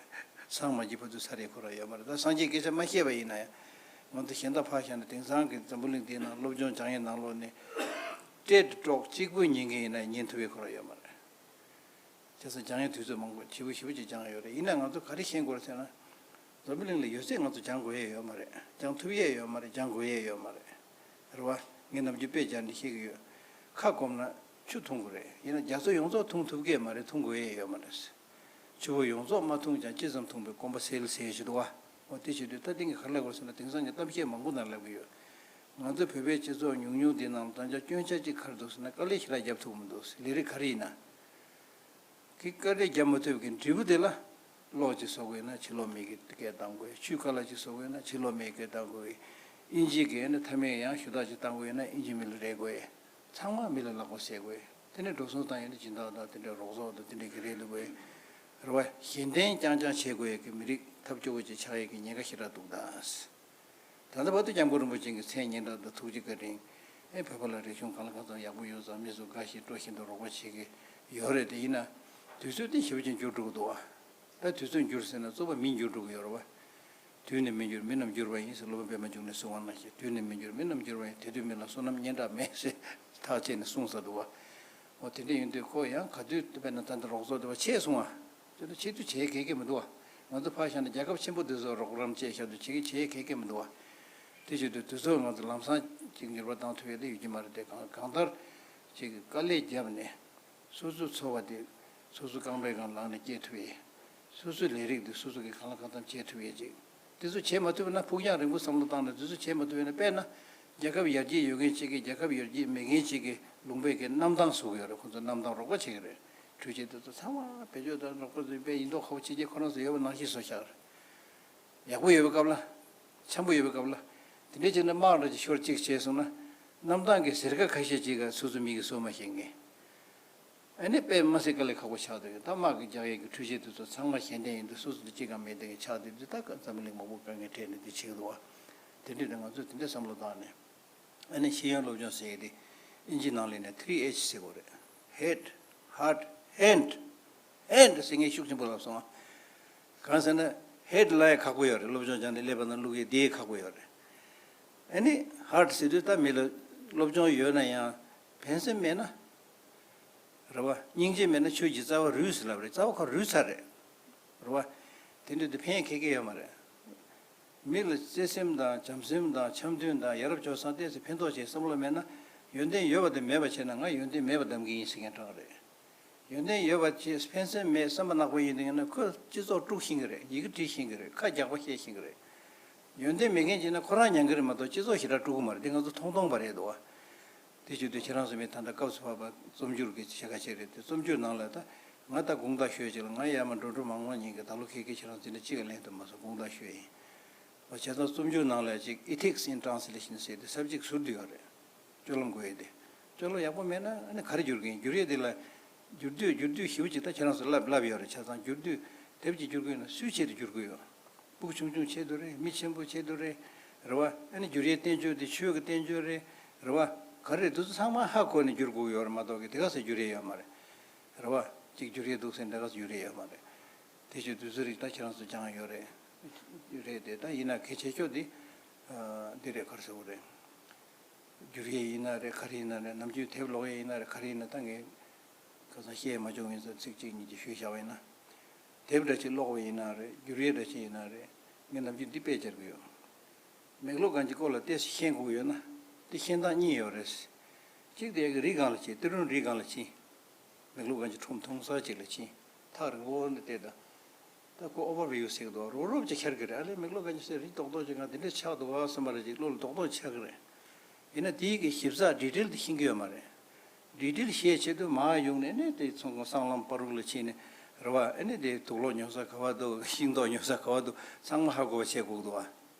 སངས་མ་རྒྱས་བར་དུ་ཚར་ཡས་ཁོ་རང་ཡོད་མ་རེད། ད་སངས་རྒྱས་སྐད་ཆ་མ་བཤད་པ་ཡིན་ན་ཡང་། ང་ཚོ་གཞན་དག་ཕར་བཞག་ན་དེང་སང་གི་འཛམ་བུ་གླིང་འདིའི་ནང་སློབ་སྦྱོང་སྦྱང་ཡས་ནང་ལོགས་ནས་སྤྲད་དེ་ཀྲོག་གཅིག་པུ་ཉན་མཁན་ཡིན་ན་ཉན་ཐུབ་ཡས་ཁོ་རང་ཡོད་མ་རེད། བྱས་ཙང་སྦྱང་ཡས་དུས་ཚོད་མང་པོ་ཞེ་པོ་ཞེ་པོ་ཅིག་སྦྱངས་ཡོད་རེད། ཡིན་ན་ང་ཚོ་ག་རེ་ཤེས་དགོས་རེད་ཟེར་ན། འཛམ་བུ་གླིང་ལ་ཡོད་ཚད་ང་ཚོ་སྦྱང་དགོས་ཡས་ཡོད་མ་རེད། སྦྱང་ཐུབ་ཡས་ཡོད་མ་རེད། སྦྱང་དགོས་ཡས་ཡོད་མ་རེད། རེད་བ། ངས་ནམ་རྒྱུན་དཔེ་སྦྱར་ནས་བཤད་ཀྱི་ཡོད། ཁ་སྐོམ་ན་ཆུ་འཐུང་དགོས་རེད། ཡིན་ན་རྒྱ་མཚོ་ཡོངས་རྫོགས་འཐུང་ཐུབ་ཀྱི་མ་རེད། འཐུང་དགོས་ཡས་ཡོད་མ་རེད། ཆུ་བོ་ཡོངས་རྫོགས་མ་འཐུང་ཀྱང་ཅི་ཙམ་འཐུང་པའི་སྐོམ་པ་སེལ་ཟེར་ཞིག་འདུག་བ། འོ་དེ་བྱེད་དུས་ད་ཐེངས་ཀྱི་ག་རེ་ལབ་དགོས་ཟེར་ན། དེང་སང་གི་གཏམ་བཤད་མང་པོ་ནང་ལབ་ཀྱི་ཡོད། ང་ཚོ་བོད་པའི་སྤྱི་ཚོགས་ཉུང་ཉུང་འདི་ནང་ལ་ད་ཆ་སྐྱོན་ཆ་གཅིག་ག་རེ་འདུག་ཟེར་ན། དཀའ་ལས་ཞེ་དྲག་རྒྱབ་ཐུབ་མི་འདུག་ཟེར། ལས་རིགས་ག་རེ་ཡིན་ན། གི་དཀའ་ལས་རྒྱབ་མ་ཐུབ་ཀྱི་འབྲས་བུ་དེ་ལ། གློག་ཅིག་བཟོ་དགོས་ན་ཕྱི་ལོགས་མི་གི་སྐད་བཏང་དགོས། ཆུ་ཁ་ལག་ཅིག་བཟོ་དགོས་ན་ཕྱི་ལོགས་མིའི་སྐད་བཏང་དགོས། ཨིན་ཇི་གི་ཨ་ནི་མཐའ་མའི་ཡང་ཞུ་དག་ཅིག་བཏང་དགོས་ན་ཨིན་ཇི་མི་ལ་རེ་དགོས། ཚང་མ་མི་ལ་ལག་པ་བཟེད་དགོས། དེ་ནས་འགྲོ་སོང་བཏང་ཡོང་དུས་སྦྱིན་བདག་དང་དེ་འདྲའི་རོགས་ཚོགས་དང་དེ་འདྲའི་གི་རེད་འདུག་གས། རེད་བ། གཞན་བརྟེན་རྐྱང་རྐྱང་བྱེད་དགོས་ཡས་ཀྱི་མི་རིགས་ཐབས་སྐྱོ་བོ་ཅིག་ཆགས་ཡས་ཀྱི་ཉེན་ཁ་ཞེ་དྲག་འདུག་ད། ད་ལྟ་བར་དུ་སྐྱབས་མགོན་རིན་པོ་ཆེ་གི་མཚན་སྙན་གྲགས་དང་ཐུགས་རྗེ་བཀའ་དྲིན། ཨེ་བོད་པ་ལ་རིག་གཞུང་གང་ལ་གང་འཚམ་ཡག་པོ་ཡོད་ཙང་མི་ཚོ་དགའ་བཞིན་སྤྲོ་བཞིན་དུ་རོགས་པ་བྱེད་ཀྱི་ཡོད་རེད། དེ་ཡིན་ན་དུས་ཚོད་དེ་ཞེ་པོ་ཅིག་འགྱུར་འགྲོ་གི་འདུག་བ། ད་དུས་ཚོད་འགྱུར་ཟེར་ན་གཙོ་བོ་མི་འགྱུར་འགྲོ་གི་ཡོད་རེད་བ། དུས་ནི་མི་འགྱུར་མི་རྣམས་འགྱུར་བ་ཡིན་ཟེར་སློབ་དཔོན་པད་མ་འབྱུང་གནས་གསུང་བ་ནང་བཞིན། དུས་ནི་མི་འགྱུར་མི་རྣམས་འགྱུར་བ་ཡིན། དེ་དུས་མི་ལ་བསོད་ནམས་སྙན་གྲགས་མེད་ཟེར་ཐག་བཅད་ནས་གསུངས་ས་འདུག་བ། འོ་དེ་འདྲ་ཡིན་དུས་ཁོ་ཡང་ག་དུས་དཔེར་ན་ད་ལྟ་རོགས་ཚོགས་དེ་བ་ཆད་སོང་བ། ཁྱོད་ཚོ་ཆེད་དུ་བྱེད་གལ་གལ་མི་འདུག་བ། ང་ཚོ་ཕར་བཞག་ན་རྒྱལ་ཁབ་ཆེན་པོ་དེ་ཚོ་རོགས་རམ་བཅས་བཞག་དུས་བྱེད་ཀྱི་བྱེད་གལ་གལ་མི་འདུག་བ། དེ་བྱེད་དུས་དུས་ཚོད་ང་ཚོ་ལམ་སང་ཅིག་འགྱུར་བ་བཏང་ཐུབ་ཡས་དེ་ཡོད་ཀྱི་མ་རེད་དེ། གང་གང་ལྟར་ཅིག་དཀའ་ལས་བརྒྱབ་ནས་སོ་སོའི་འཚོ་བ་དེ་སོ་སོའི་རྐང་པའི་སྒང་ལངས་ནས་སྐྱེལ་ཐུབ་ཡས། སོ་སོའི་ལས་རིགས་དེ་སོ་སོ་གིས་གང་ལ་གང་འཚམ་བྱེད་ཐུབ་ཡས་ཅིག་དེ་ཚོ་བྱེད་མ་ཐུབ་ན། ཕུགས་རྒྱང་རིང་པོ་བསམ་བློ་བཏང་ནས་དེ་ཚོ་བྱེད་མ་ཐུབ་ན། དཔེར་ན་རྒྱལ་ཁབ་ཡར་རྒྱས་ཡོད་མཁན་ཅིག་གིས་རྒྱལ་ཁབ་ཡར་རྒྱས་མེད་མཁན་ཅིག་གི་ལུང་པའི་གི་གནམ་ཐང་བཟོ་གི་ཡོད་རེད། ཁོང་ཚོ་གནམ་ཐང་རོགས་པ་བྱེད་ཀྱི་རེད། འཕྲུལ་ཆས་དེ་ཚོ་ཚང་མ་བེད་སྤྱོད་དང་རོགས་པ་ཚོས་དཔེ་ཡིན་མདོག་ཁ་པོ་ཕྱི་རྒྱལ་ཁོ་རང་ཚོ་ཡོད་པ་ནང་བཞིན་བཟོ་བཞག་རེད། ཡག་པོ་ཡོད་པའི་སྐབས་ལ། འཆམ་པོ་ཡོད་པའི་སྐབས་ལ། དེ་འདྲའི་བྱས་ན་དམག་འདྲ་ཅིག་ཤོར་ཅིག་བྱས་སོང་ན། གནམ་ཐང་གི་ཟེར་ཁ་ཁ་ཤས་ཅིག་ག་སོ་སོ་མི་གི་སོ་མ་ཤེས་མཁན། ཨ་ནི་དཔེ་མ་སྲིད་དཀའ་ལས་ཁག་པོ་ཆགས་འདུག་ད་དམག་གི་རྒྱག་ཡས་ཀྱི་འཕྲུལ་ཆས་དེ་ཚོ་ཚང་མ་གཞན་ལྡན་ཡིན་འདུག་སོ་སོ་དེ་གཅིག་ཀྱང་མེད་དེ་ཆགས་འདུག་འདི་ད་འཛམ་བུ་གླིང་མང་པོ་དཀའ་ངལ་འཕྲད་ནས་འདི་བྱེད་ཀྱི་འདུག་བ། དེ་འདྲ་དེ་ང་ཚོས་དེ་འདྲ་བསམ་བློ་བཏང་ནས། ཨ་ནི་ཤེས་ཡོན་སློབ་སྦྱོང་ཟེར་ཡས་དེ་ཨིན་ཇི་ནང་ལེན་ནས་ཐི་རི་ཨེཆ་ཟེར་གོ་རེད། Head, Heart, Hand. Hand ཟེར་མཁན་ཤུགས་ཆེན་པོ་ལབ་སོང་ང་། གང་ཟེར་ན་ཧེད་ལ་ཡ་ཁག་པོ་ཡོད་རེད། སློབ་སྦྱོང་སྦྱངས་ནས་ཀླད་པ་ནང་བླུག་ཡས་དེ་ཡས་ཁག་པོ་ཡོད་རེད། ཨ་ནི་ཧར་ཊི་ཟེར་དུས་ད་མི་ལ་སློབ་སྦྱོང་ཡོད་ན་ཡང་ཕན་སེམས་མེད་ན། རེད་བ། སྙིང་རྗེ་མེད་ན་ཆོས་ཀྱི་རྩ་བ་རུལ་ཟེར་ལབ་རེད། རྩ་བ་ཁོ་རུལ་ཚར་རེད། རེད་བ། དེ་འདྲ་དུ་ཕན་ཡས་ཁེ་ཁེ་ཡོད་མ་རེད། མི་ལ་བརྩེ་སེམས་དང་བྱམས་སེམས་དང་འཆམ་མཐུན་དང་ཡ་རབས་སྤྱོད་བཟང་བལྟས་ཚེ་ཕན་ཐོགས་ཆེ་བསམ་བློ་མེད་ན། ཡོན་ཏན་ཡོད་པ་དང་མེད་པ་བྱས་ན་ང་ཡོན་ཏན་མེད་པ་གདམ་གྱི་ཡིན་ཟེར་མཁན་གྲགས་རེད། ཡོན་ཏན་ཡོད་པ་ཆེ་ཕན་སེམས་མེད་བསམ་པ་ནག་པོ་ཡིན་དུས་ན་ཁོས་སྤྱི་ཚོགས་དཀྲུག་ཤེས་ཀྱི་རེད། ཡི་གེ་འབྲི་ཤེས་ཀྱི་རེད། ཁ་རྒྱག་པ་བཤད་ཤེས་ཀྱི་རེད། ཡོན་ཏན་མེད་མཁན་ཅིག་ན་ཁོ་རང་མྱང་གི་རེད་མ་གཏོགས་སྤྱི་ཚོགས་ཞེ་དྲག་དཀྲུག་གི་མ་རེད། འདི་ང་ཚོ་མཐོང་མཐོང་པ་རེད་འདུག་བ། དེ་བྱེད་དུས་ཁྱེད་རང་ཚོ་མི་ད་ལྟ་སྐབས་སུ་བབས་པ་རྩོམ་སྒྱུར་གྱི་བྱ་དགའ་བྱས་རེད་དེ། རྩོམ་སྒྱུར་ནང་ལ་ད་ང་ད་དགོངས་དག་ཞུས་ཅིག་ལ་ང་ཡར་མར་འགྲོ་འགྲོ་མང་མང་ཉིན་གྱི་ད་ལོ་ཁེ་ཁེ་ཁྱེད་རང་ཚོ་འདི་གཅིག་ག་ལན་དུ་མ་སོང་དགོངས་དག་ཞུས་ཡིན། བྱས་ཙང་རྩོམ་སྒྱུར་ནང་ལ་ཅིག་Ethics in Translation ཟེར་ཏེ་སབ་ཇེག་ཟུར་དུ་ཡོད་རེད། སྤྱོད་ལམ་དགོས་ཡས་དེ། སྤྱོད་ལམ་ཡག་པོ་མེད་ན་ཨ་ནི་ག་རེ་བསྒྱུར་གི་ཡིན། བསྒྱུར་ཡས་དེ་ལ་བསྒྱུར་དུས་བསྒྱུར་དུས་ཞིབ་ཅིག་ད་ཁྱེད་རང་ཚོ་ལབ་ལབ་ཡོད་རེད། བྱས་ཙང་བསྒྱུར་དུས་དེབ་ཅིག་བསྒྱུར་དགོས་ན་སུའི་ཆེད་དུ་བསྒྱུར་དགོས་ཡོད། སྤུ་གུ་ཆུང་ཆུང་ཆེད་དུ་རེད། མི་ཆེན་པོ་ཆེད་དུ་རེད། རེད་བ། ཨ་ནི་བསྒྱུར་ཡས་བསྟན་བཅོས་དེ་ཆོས་ཀྱི་བསྟན་བཅོས་རེད། རེད་བ། ག་རེ་རེད། དེ་ཚོ་ཚང་མ་ཧ་གོ་ནས་བསྒྱུར་དགོས་ཡོད་རེད་མ་གཏོགས་ཀྱི་དེ་ག་ཚོད་བསྒྱུར་ཡས་ཡོད་མ་རེད། རེད་བ། གཅིག་བསྒྱུར་ཡས་འདུག་ཟེར་འདྲ་ག་ཚོད་བསྒྱུར་ཡས་ཡོད་མ་རེད། དེ་ཆོས་དུས་ཚོད་རིགས་ད་ཁྱེད་རང་ཚོ་སྦྱངས་ཡོད་རེད། རེད་དེ་ད་ཡིན་ན་གལ་ཆེ་ཤོས་དེ་འདི་རེད། ག་རེ་ཟེར་དགོས་རེད། བསྒྱུར་ཡས་ཡིན་ན་རེད། ག་རེ་ཡིན་ན་རེད། ནམ་རྒྱུན་དེབ་ཀློག་ཡས་ཡིན་ན་རེད། ག་རེ་ཡིན་ན་ད་ངས་ཁ་སང་བཤད་མ་བྱུང་ཡིན་ཙང་ཚིག་གཅིག་གཉིས་ཀྱིས་ཞུས་བཞག་པ་ཡིན་ན། དེབ་འདྲ་ཅིག་ཀློག་པ་ཡིན་ན་རེད། བསྒྱུར་ཡས་འདྲ་ཅིག་ཡིན་ན་རེད། ངས་ནམ་རྒྱུན་འདི་དཔེ་སྦྱར་གི་ཡོད། མེག་ལོ་གན་ཇི་སྐོར་ལ་ཏོག་ཙམ་ཤེས་དགོས་ཡོད་ན། འདི་ཤེས་སྟངས་གཉིས་ཡོད་རེད། གཅིག་དེ་ཡ་གི་རི་སྒང་ལ་ཕྱིན། ཏི་རུ་རི་སྒང་ལ་ཕྱིན། མེག་ལོ་གན་ཇི་ཁྲོམ་མཐོང་ས་ཅིག་ལ་ཕྱིན། ཐག་རིང་པོ་ནས་བལྟས་དང་། ད་ཁོ་ཨོ་བར་བིའུ་ཟེར་གི་འདུག་རོབ་རོབ་ཅིག་འཆར་གི་རེད། ཨ་ལས་མེག་ལོ་གན་ཇི་ཟེར་རི་རྡོག་རྡོག་ཅིག་ང་དེ་འདྲ་ཆགས་འདུག་ག་བསམ་པ་རེ་ཅིག་བློ་ལ་རྡོག་རྡོག་ཆགས་གི་རེད། ཡིན་ན་དེའི་གི་ཞིབ་ཚགས་ཌི་ཊེལ་དེ་ཤེས་ཀྱི་ཡོད་མ་རེད། ཌི་ཊེལ་ཤེས་ཆེད་དུ་མར་ཡོང་ནས་ནས་དེ་ཚོང་ཁང་སྲང་ལམ་བར་རུ་ལ་ཕྱིན་ནས་རེད་བ། ཨ་ནི་དེ་དུག་ལོག་ཉོ་ས་ག་བ་འདུག་ཤིང་ཏོག་ཉོ་ས་ག་བ་འདུག་ཚང་མ་ཧ་གོ་བ་བྱེད་དགོས་འདུག་བ།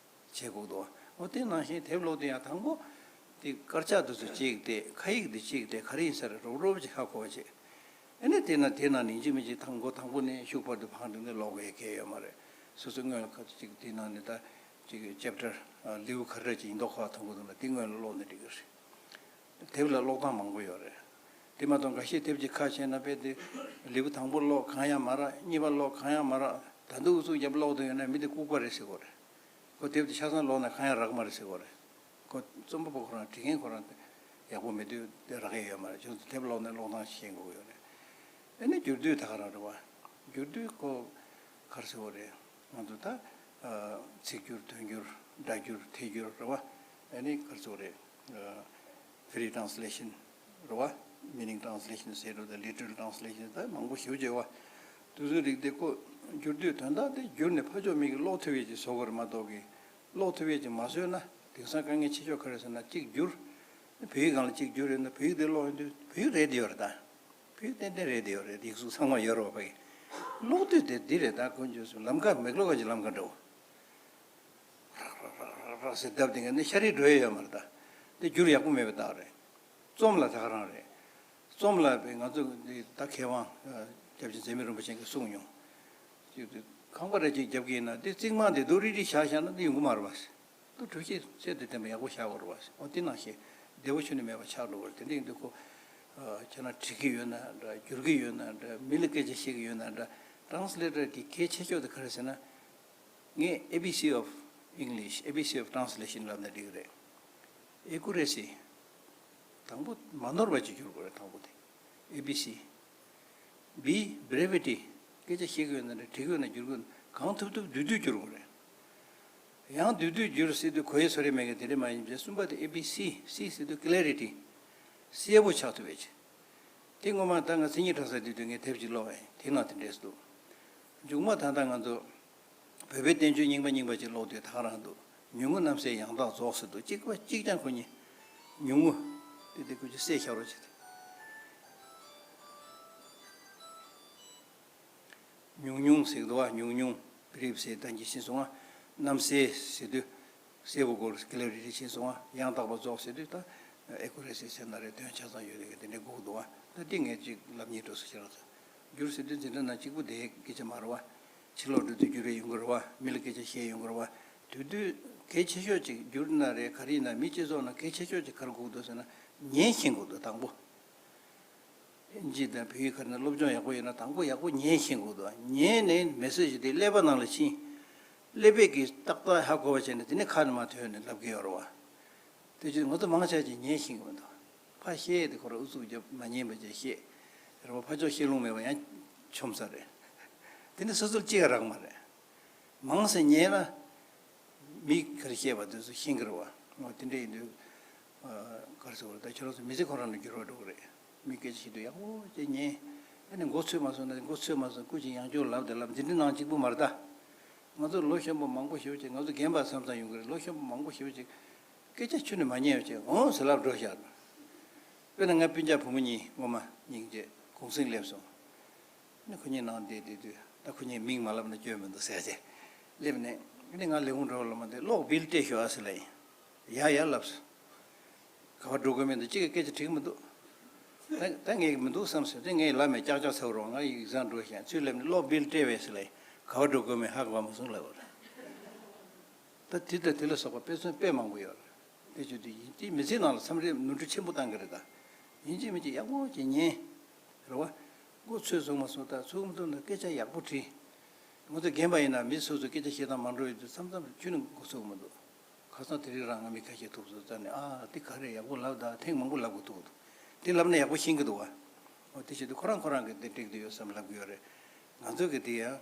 བྱེད་དགོས་འདུག་འོ་དེ་ནང་བཞིན་དེབ་ཀློག་དུས་ཡང་དང་པོ་དེ་དཀར་ཆག་དེ་ཚོ་གཅིག་དེ་ཁ་ཡིག་དེ་གཅིག་དེ་ག་རེ་ཡིན་ས་རེད། རོབ་རོབ་ཅིག་ཧ་གོ་བ་བྱེད། ཨ་ནི་དེ་ན་དེ་ན་ནིང་ཅི་མི་ཅི་དང་པོ་དང་པོ་ནས་ཤུག་པར་དུ་བང་བསྒྲིགས་ནས་ཀློག་དགོས་གལ་ཡོད་མ་རེད། སོ་སོ་སྔོན་ལ་ཁ་ཅིག་དེ་ནང་ནས་ད་ཅིག་ཅེབ་ཊར་ལེའུ་ག་རེ་ཅིག་ཡིན་མདོག་ཁ་མཐོང་གི་འདུག་ན་དེ་སྔོན་ལ་ཀློག་ནས་འགྲིག་གི་རེད། དེབ་ལ་ཀློག་སྟངས་མང་པོ་ཡོད་རེད། དེ་མ་གཏོགས་འགའ་ཤས་དེབ་ཅིག་ཁ་ཕྱེ་ན་དཔེ་དེ་ལེའུ་དང་པོ་ཀློག་གང་ཡང་མ་རག་གཉིས་པ་ཀློག་གང་ཡང་མ་རག་ད་དུང་ཨུ་ཚུགས་རྒྱབ་ཀློག་དུ་ཡོད་ན་མི་དེ་ལྐུགས་པ་རེད་ཟེར་གོ་རེད། ཁོ་དེབ་དེ་ཆ་ཚང་ཀློག་ན་གང་ཡང་རག་མ་རེད་ཟེར་གོ་རེད། ཁོ་རྩོམ་པ་པོ་ཁོ་རང་བྲིས་མཁན་ཁོ་རང་ཡག་པོ་མེད་དུས་དེ་རག་གི་ཡོད་མ་རེད། ཁྱོད་ཚོ་དེབ་ཀློག་ནས་ཀློག་སྟངས་ཤེས་དགོས་ཡོད་རེད། ཨ་ནི་བསྒྱུར་དུས་ད་ག་རང་རེད་བ། བསྒྱུར་དུས་ཁོ་ག་རེ་ཟེར་བ་རེད། ང་ཚོ་ད་ཚིག་སྒྱུར་དོན་སྒྱུར་སྒྲ་སྒྱུར་ཐད་སྒྱུར་རེད་བ། ཨ་ནི་ག་རེ་ཟེར་བ་རེད། free translation རེད་བ། meaning translation ཟེར་རོ་ད་literal translation ད་མང་པོ་ཞེ་པོ་ཅིག་ཡོད་བ། དེ་ཚོའི་རིགས་དེ་ཁོ་བསྒྱུར་དུས་དོན་དག་དེ་བསྒྱུར་ནས་ཕར་ཕྱོགས་མི་གིས་ཀློག་ཐུབ་ཡས་ཅིག་བཟོ་དགོས་རེད་མ་གཏོགས་གི་ཀློག་ཐུབ་ཡས་ཅིག་མ་བཟོས་ན་དེང་སང་དཀའ་ངལ་ཆེ་ཤོས་ག་རེ་ཟེར་ན་གཅིག་བསྒྱུར། བོད་ཡིག་སྒང་ལ་གཅིག་བསྒྱུར་ཡོད་ན་བོད་ཡིག་དེ་ཀློག་ཡོང་དུས་བོད་ཡིག་རེད་དེ་ཡོད་རེད་ད། བོད་ཡིག་ཏན་ཏན་རེད་དེ་ཡོད་རེད། ཡིག་གཟུགས་ཚང་མ་ཡོད་རེད་བ་ཕ་གི། ཀློག་དུས་དེ་འདི་རེད་ད། དཀོན་མཆོག་གསུམ་ལམ་ཁ་མེག་ལོག་ག་གི་ལམ་ཁ་འདྲ་བོ། རག་རག་རག་རག་ཟེར་བརྡབ་དེ་ངས་ནི་ཤ་རིགས་འགྲོ་ཡས་ཡོད་མ་རེད་ད། དེ་བསྒྱུར་ཡག་པོ་མེད་པའི་རྟགས་རེད། རྩོམ་ལ་ད་ག་རང་རེད། རྩོམ་ལ་བས་ང་ཚོ་འདི་ད་མཁས་དབང་སྐྱབས་རྗེ་ཛེ་མི་རིན་པོ་ཆེ་གིས་གསུངས་མྱོང་། ཅིག་དེ་ཁང་པ་རེ་ཅིག་རྒྱབ་ཀྱི་ཡིན་ན་དེ་རྩིག་མང་དེ་རྡོ་རིལ་རིལ་བཞག་བཞག་ན་དེ་ཡོང་གི་མ་རེད་བ། དུ་གྲུ་བཞི་ཚད་དུ་ལྡན་པ་ཡག་པོ་བཞག་དགོས་རེད་བ། འོ་དེ་ནང་བཞིན་བདེ་པོ་ཁྱོན་ནས་མེད་པ་ཆགས་འགྲོ་གི་རེད། དེ་འདྲ་ཡིན་དུས་ཁོ་ཁྱེད་རང་བྲིས་ཀྱི་ཡོད་ན་འདྲ། བསྒྱུར་གྱི་ཡོད་ན་འདྲ། མི་ལ་སྐད་ཆ་བཤད་ཀྱི་ཡོད་ན་འདྲ། ཊེ་རན་སི་ལེ་ཊར་གྱི་གལ་ཆེ་ཤོས་དེ་ག་རེ་ཟེར་ན། ངས་A B C of English, A B C of translation ལབ་ན་འགྲིག་གི་རེད། ཨེ་ཀུ་རེ་སི། དང་པོ་མ་ནོར་བ་ཅིག་བསྒྱུར་དགོས་རེད། དང་པོ་དེ། A B C B, brevity. སྐད་ཆ་བཤད་ཀྱི་ཡོད་ན་རེད། བྲིས་ཀྱི་ཡོད་ན་བསྒྱུར་དགོས། གང་ཐུབ་ཐུབ་བསྡུས་བསྡུས་བསྒྱུར་དགོས་རེད། ཡང་བསྡུས་བསྡུས་བསྒྱུར་ཟེར་དུས་གོ་ཡས་ཚོར་ཡས་མེད་མཁན་དེ་འདྲ་མ་ཡིན་པས། གསུམ་པ་དེ་A B C, C ཟེར་དུས་clarity. གསལ་པོ་ཆགས་ཐུབ་པའི་ཆེད། དེ་སྔོན་མ་ད་ང་མཚན་ཉིད་གྲགས་ཚར་དུས་དུས་ངས་དེབ་ཅིག་ཀློག་པ་ཡིན། དེ་ནང་དེ་འདྲས་འདུག་མཇུག་མ་ད་ལྟ་ང་ཚོ་བོད་པའི་བསྟན་བཅོས་རྙིང་པ་རྙིང་པ་ཅིག་ཀློག་དུས་ད་ག་རང་འདུག་ཉུང་ངུ་རྣམ་གསལ་ཡང་དག་རྫོགས་ཟེར་འདུག་གཅིག་པ་གཅིག་རྐྱང་ཁོ་གཉིས། ཉུང་ངུ། དེ་དེ་ཁོ་ཅིག་གསལ་ཤར་རོ་བྱེད། ཉུང་ཉུང་ཟེར་གི་འདུག་བ། ཉུང་ཉུང་། བི་རིབ་ཟེར་ད་གིན་ཕྱིན་སོང་ང་། རྣམ་གསལ་ཟེར་དུས་གསལ་པོ་སྐོར་ཀི་ལེ་རི་ཊི་ཕྱིན་སོང་ང་། ཡང་དག་པ་རྫོགས་ཟེར་དུས་ད། ཨེ་ཀུ་རེ་སི་ཟེར་ན་རེད། དོན་ཆ་ཚང་ཡོད་རེད་གི་དེ་འདྲའི་སྒུག་འདུག་བ། ད་དེ་ངས་ཅིག་ལབ་སྙིང་འདོད་སོང་ཁྱེད་རང་ཚོ། འགྱུར་ཟེར་དུས་འཛིན་གྲྭ་ནང་གཅིག་པུ་དེ་སྐད་ཆ་མ་རེད་བ། ཕྱི་ལོགས་འགྲོ་དུས་འགྱུར་རེ་ཡོང་གི་རེད་བ། མི་ལ་སྐད་ཆ་བཤད་ཡོང་གི་རེད་བ། དེ་དུས་གལ་ཆེ་ཤོས་ཅིག་འགྱུར་ན་རེད། ག་རེ་ཡིན་ན་མི་སྤྱི་ཚོགས་ནང་གལ་ཆེ་ཤོས་ཅིག་ག་རེ་སྒུག་འདུག་ཟེར་ན། ཉན་ཤེས་དགོས་འདུག་དང་པོ། ཨིན་ཇི་དང་བོད་ཡིག་ག་རེ་ན་སློབ་སྦྱོང་ཡག་པོ་ཡོད་ན་དང་པོ་ཡག་པོ་ཉན་ཤེས་དགོས་འདུག་ཉན་ནས་མེ་སེ་ཇི་དེ་ཀླད་པ་ནང་ལ་ཕྱིན། ཀླད་པས་ཀྱིས་ཏག་ཏག་ཧ་གོ་བ་བྱས་ནས་དེ་ནས་ཁ་ནས་མར་ཐོན་ནས་ལབ་ཀྱི་ཡོད་རེད་བ། དེ་ཅིག་ང་ཚོ་མང་ཆེ་ཅིག་ཉན་ཤེས་ཀྱི་མི་འདུག་ཕ་བཤད་དེ་ཁོ་རང་ཨུ་ཚུགས་རྒྱབ་མ་ཉན་པ་ཅིག་བཤད། རེད་བ། ཕ་ཕྱོགས་བཤད་ལུང་མེད་པ་ཡང་ཆོམ་ས་རེད། དེ་ནི་སོ་སོར་ཅི་ག་རག་མ་རེད། མང་ཙམ་ཉན་ན་མི་ག་རེ་བཤད་པ་དེ་ཚོ་ཤེས་ཀྱི་རེད་བ། འོ་དེ་འདྲ་ཡིན་དུས། ཨ། ག་རེ་ཟེར་དགོས་རེད། ད་ཁྱེད་རང་ཚོ་མི་ཚེ་ཁོ་རང་ལ་འགྱུར་བ་འགྲོ་གི་རེད། མི་སྐད་ཆ་བཤད་དུས་ཡག་པོ་ཅིག་ཉན། ཨ་ནི་མགོ་ཚོས་མ་སོང་ན་མགོ་ཚོས་མ་སོང་། སྐུ་མཁྱེན་ཡང་བསྐྱར་ལབ་དང་ལབ། འཛིན་གྲྭ་ནང་གཅིག་པུ་མ་རེད་ད། ང་ཚོ་ལོ་གཞོན་པ་མང་པོ་ཞེ་པོ་ཅིག་ང་ཚོ་རྒན་པ་བསམ་བསམ་ཡོང་གི་རེད། ལོ་གཞོན་པ་མང་པོ་ཞེ་པོ་ཅིག་སྐད་ཆ་ཁྱོན་ནས་མ་ཉན་པ་ཅིག་འོང་ཟེར་ལབ་འགྲོ་ཤག་དཔེར་ན་ང་སྤུན་ཀྱག་བུ་མོ་གཉིས་སྔོན་མ་སྙིང་རྗེ་གུང་སེང་སླེབས་སོང་། ནི་ཁོ་གཉིས་ནང་བསྡད་བསྡད་དུས་ད་ཁོ་གཉིས་མིང་མ་ལབ་ན་སྐྱོན་མི་འདུག་ཟེར་བྱས། སླེབས་ནས་ནི་ང་ལས་ཁུངས་འགྲོ་བ་ལ་མ་བསྡད། གློག་བིལ་སྤྲད་ཤོག་ཨ་ཟེར་ལབ་ཡིན། ཡ་ཡ་ལབ་སོང་། ག་པར་འགྲོ་དགོས་མིན་འདུག་གཅིག་གིས་སྐད་ཆ་དྲིས་མི་འདུག་ད་ད་ངས་མི་འདུག་བསམ་སོང་། དེ་ངས་ལབ་མེད། ཀྱག་ཀྱག་ཟེར་བ་རེད། ང་ཡིག་ཚང་འགྲོ་ཤག་ཚུར་སླེབས་ནས་གློག་བིལ་སྤྲད་པས་ཟེར་ལབ་ཡིན། ག་པར་འགྲོ་དགོས་མིན་ཧ་གོ་བ་མ་སོང་ལབ་པ་རེད། ད་དེ་དང་དེ་ལ་སོགས་པ་དཔེ་མཚོན་དཔེ་མང་པོ་ཡོད་རེད། དེ་བརྗོད་དུས་ཡིན་དེ་མི་ཚེའི་ནང་ལ་མཚམས་རེ་ནོར་འཁྲུལ་ཆེན་པོ་བཏང་གི་རེད་ད། ཡིན་གཅིག་མིན་གཅིག་ཡག་པོ་ཅིག་ཉན། རེད་བ། མགོ་ཚོས་སོང་མ་སོང་ད་ཚུགས་མི་ཐུབ་ན་སྐད་ཆ་ཡག་པོ་དྲིས། ང་ཚོ་རྒན་པ་ཡིན་ན་མི་སོ་སོ་སྐད་ཆ་བཤད་སྟངས་མ་འགྲོ་ཡོད་དུས་མཚམས་མཚམས་ཁྱོན་ནས་མགོ་ཚོས་མི་འདུག་ཁ་སང་དེ་རིང་རང་ང་མི་ཁ་ཤས་ཐུག་སོང་ཙང་ནས། ཨ་འདི་ག་རེ་ཡག་པོ་ལབ་ད། ཐེངས་མང་པོ་ལབ་དགོས་ཐུག་འདུག་འདི་ལབ་ན་ཡག་པོ་ཤེས་ཀྱི་འདུག་བ། འོ་དེ་བྱེད་དུས་ཁོ་རང་ཁོ་རང་གི་འདི་འགྲིག་འདི་ཡོད་བསམ་ལབ་ཀྱི་ཡོད་རེད། ང་ཚོ་གི་འདི་ཡང་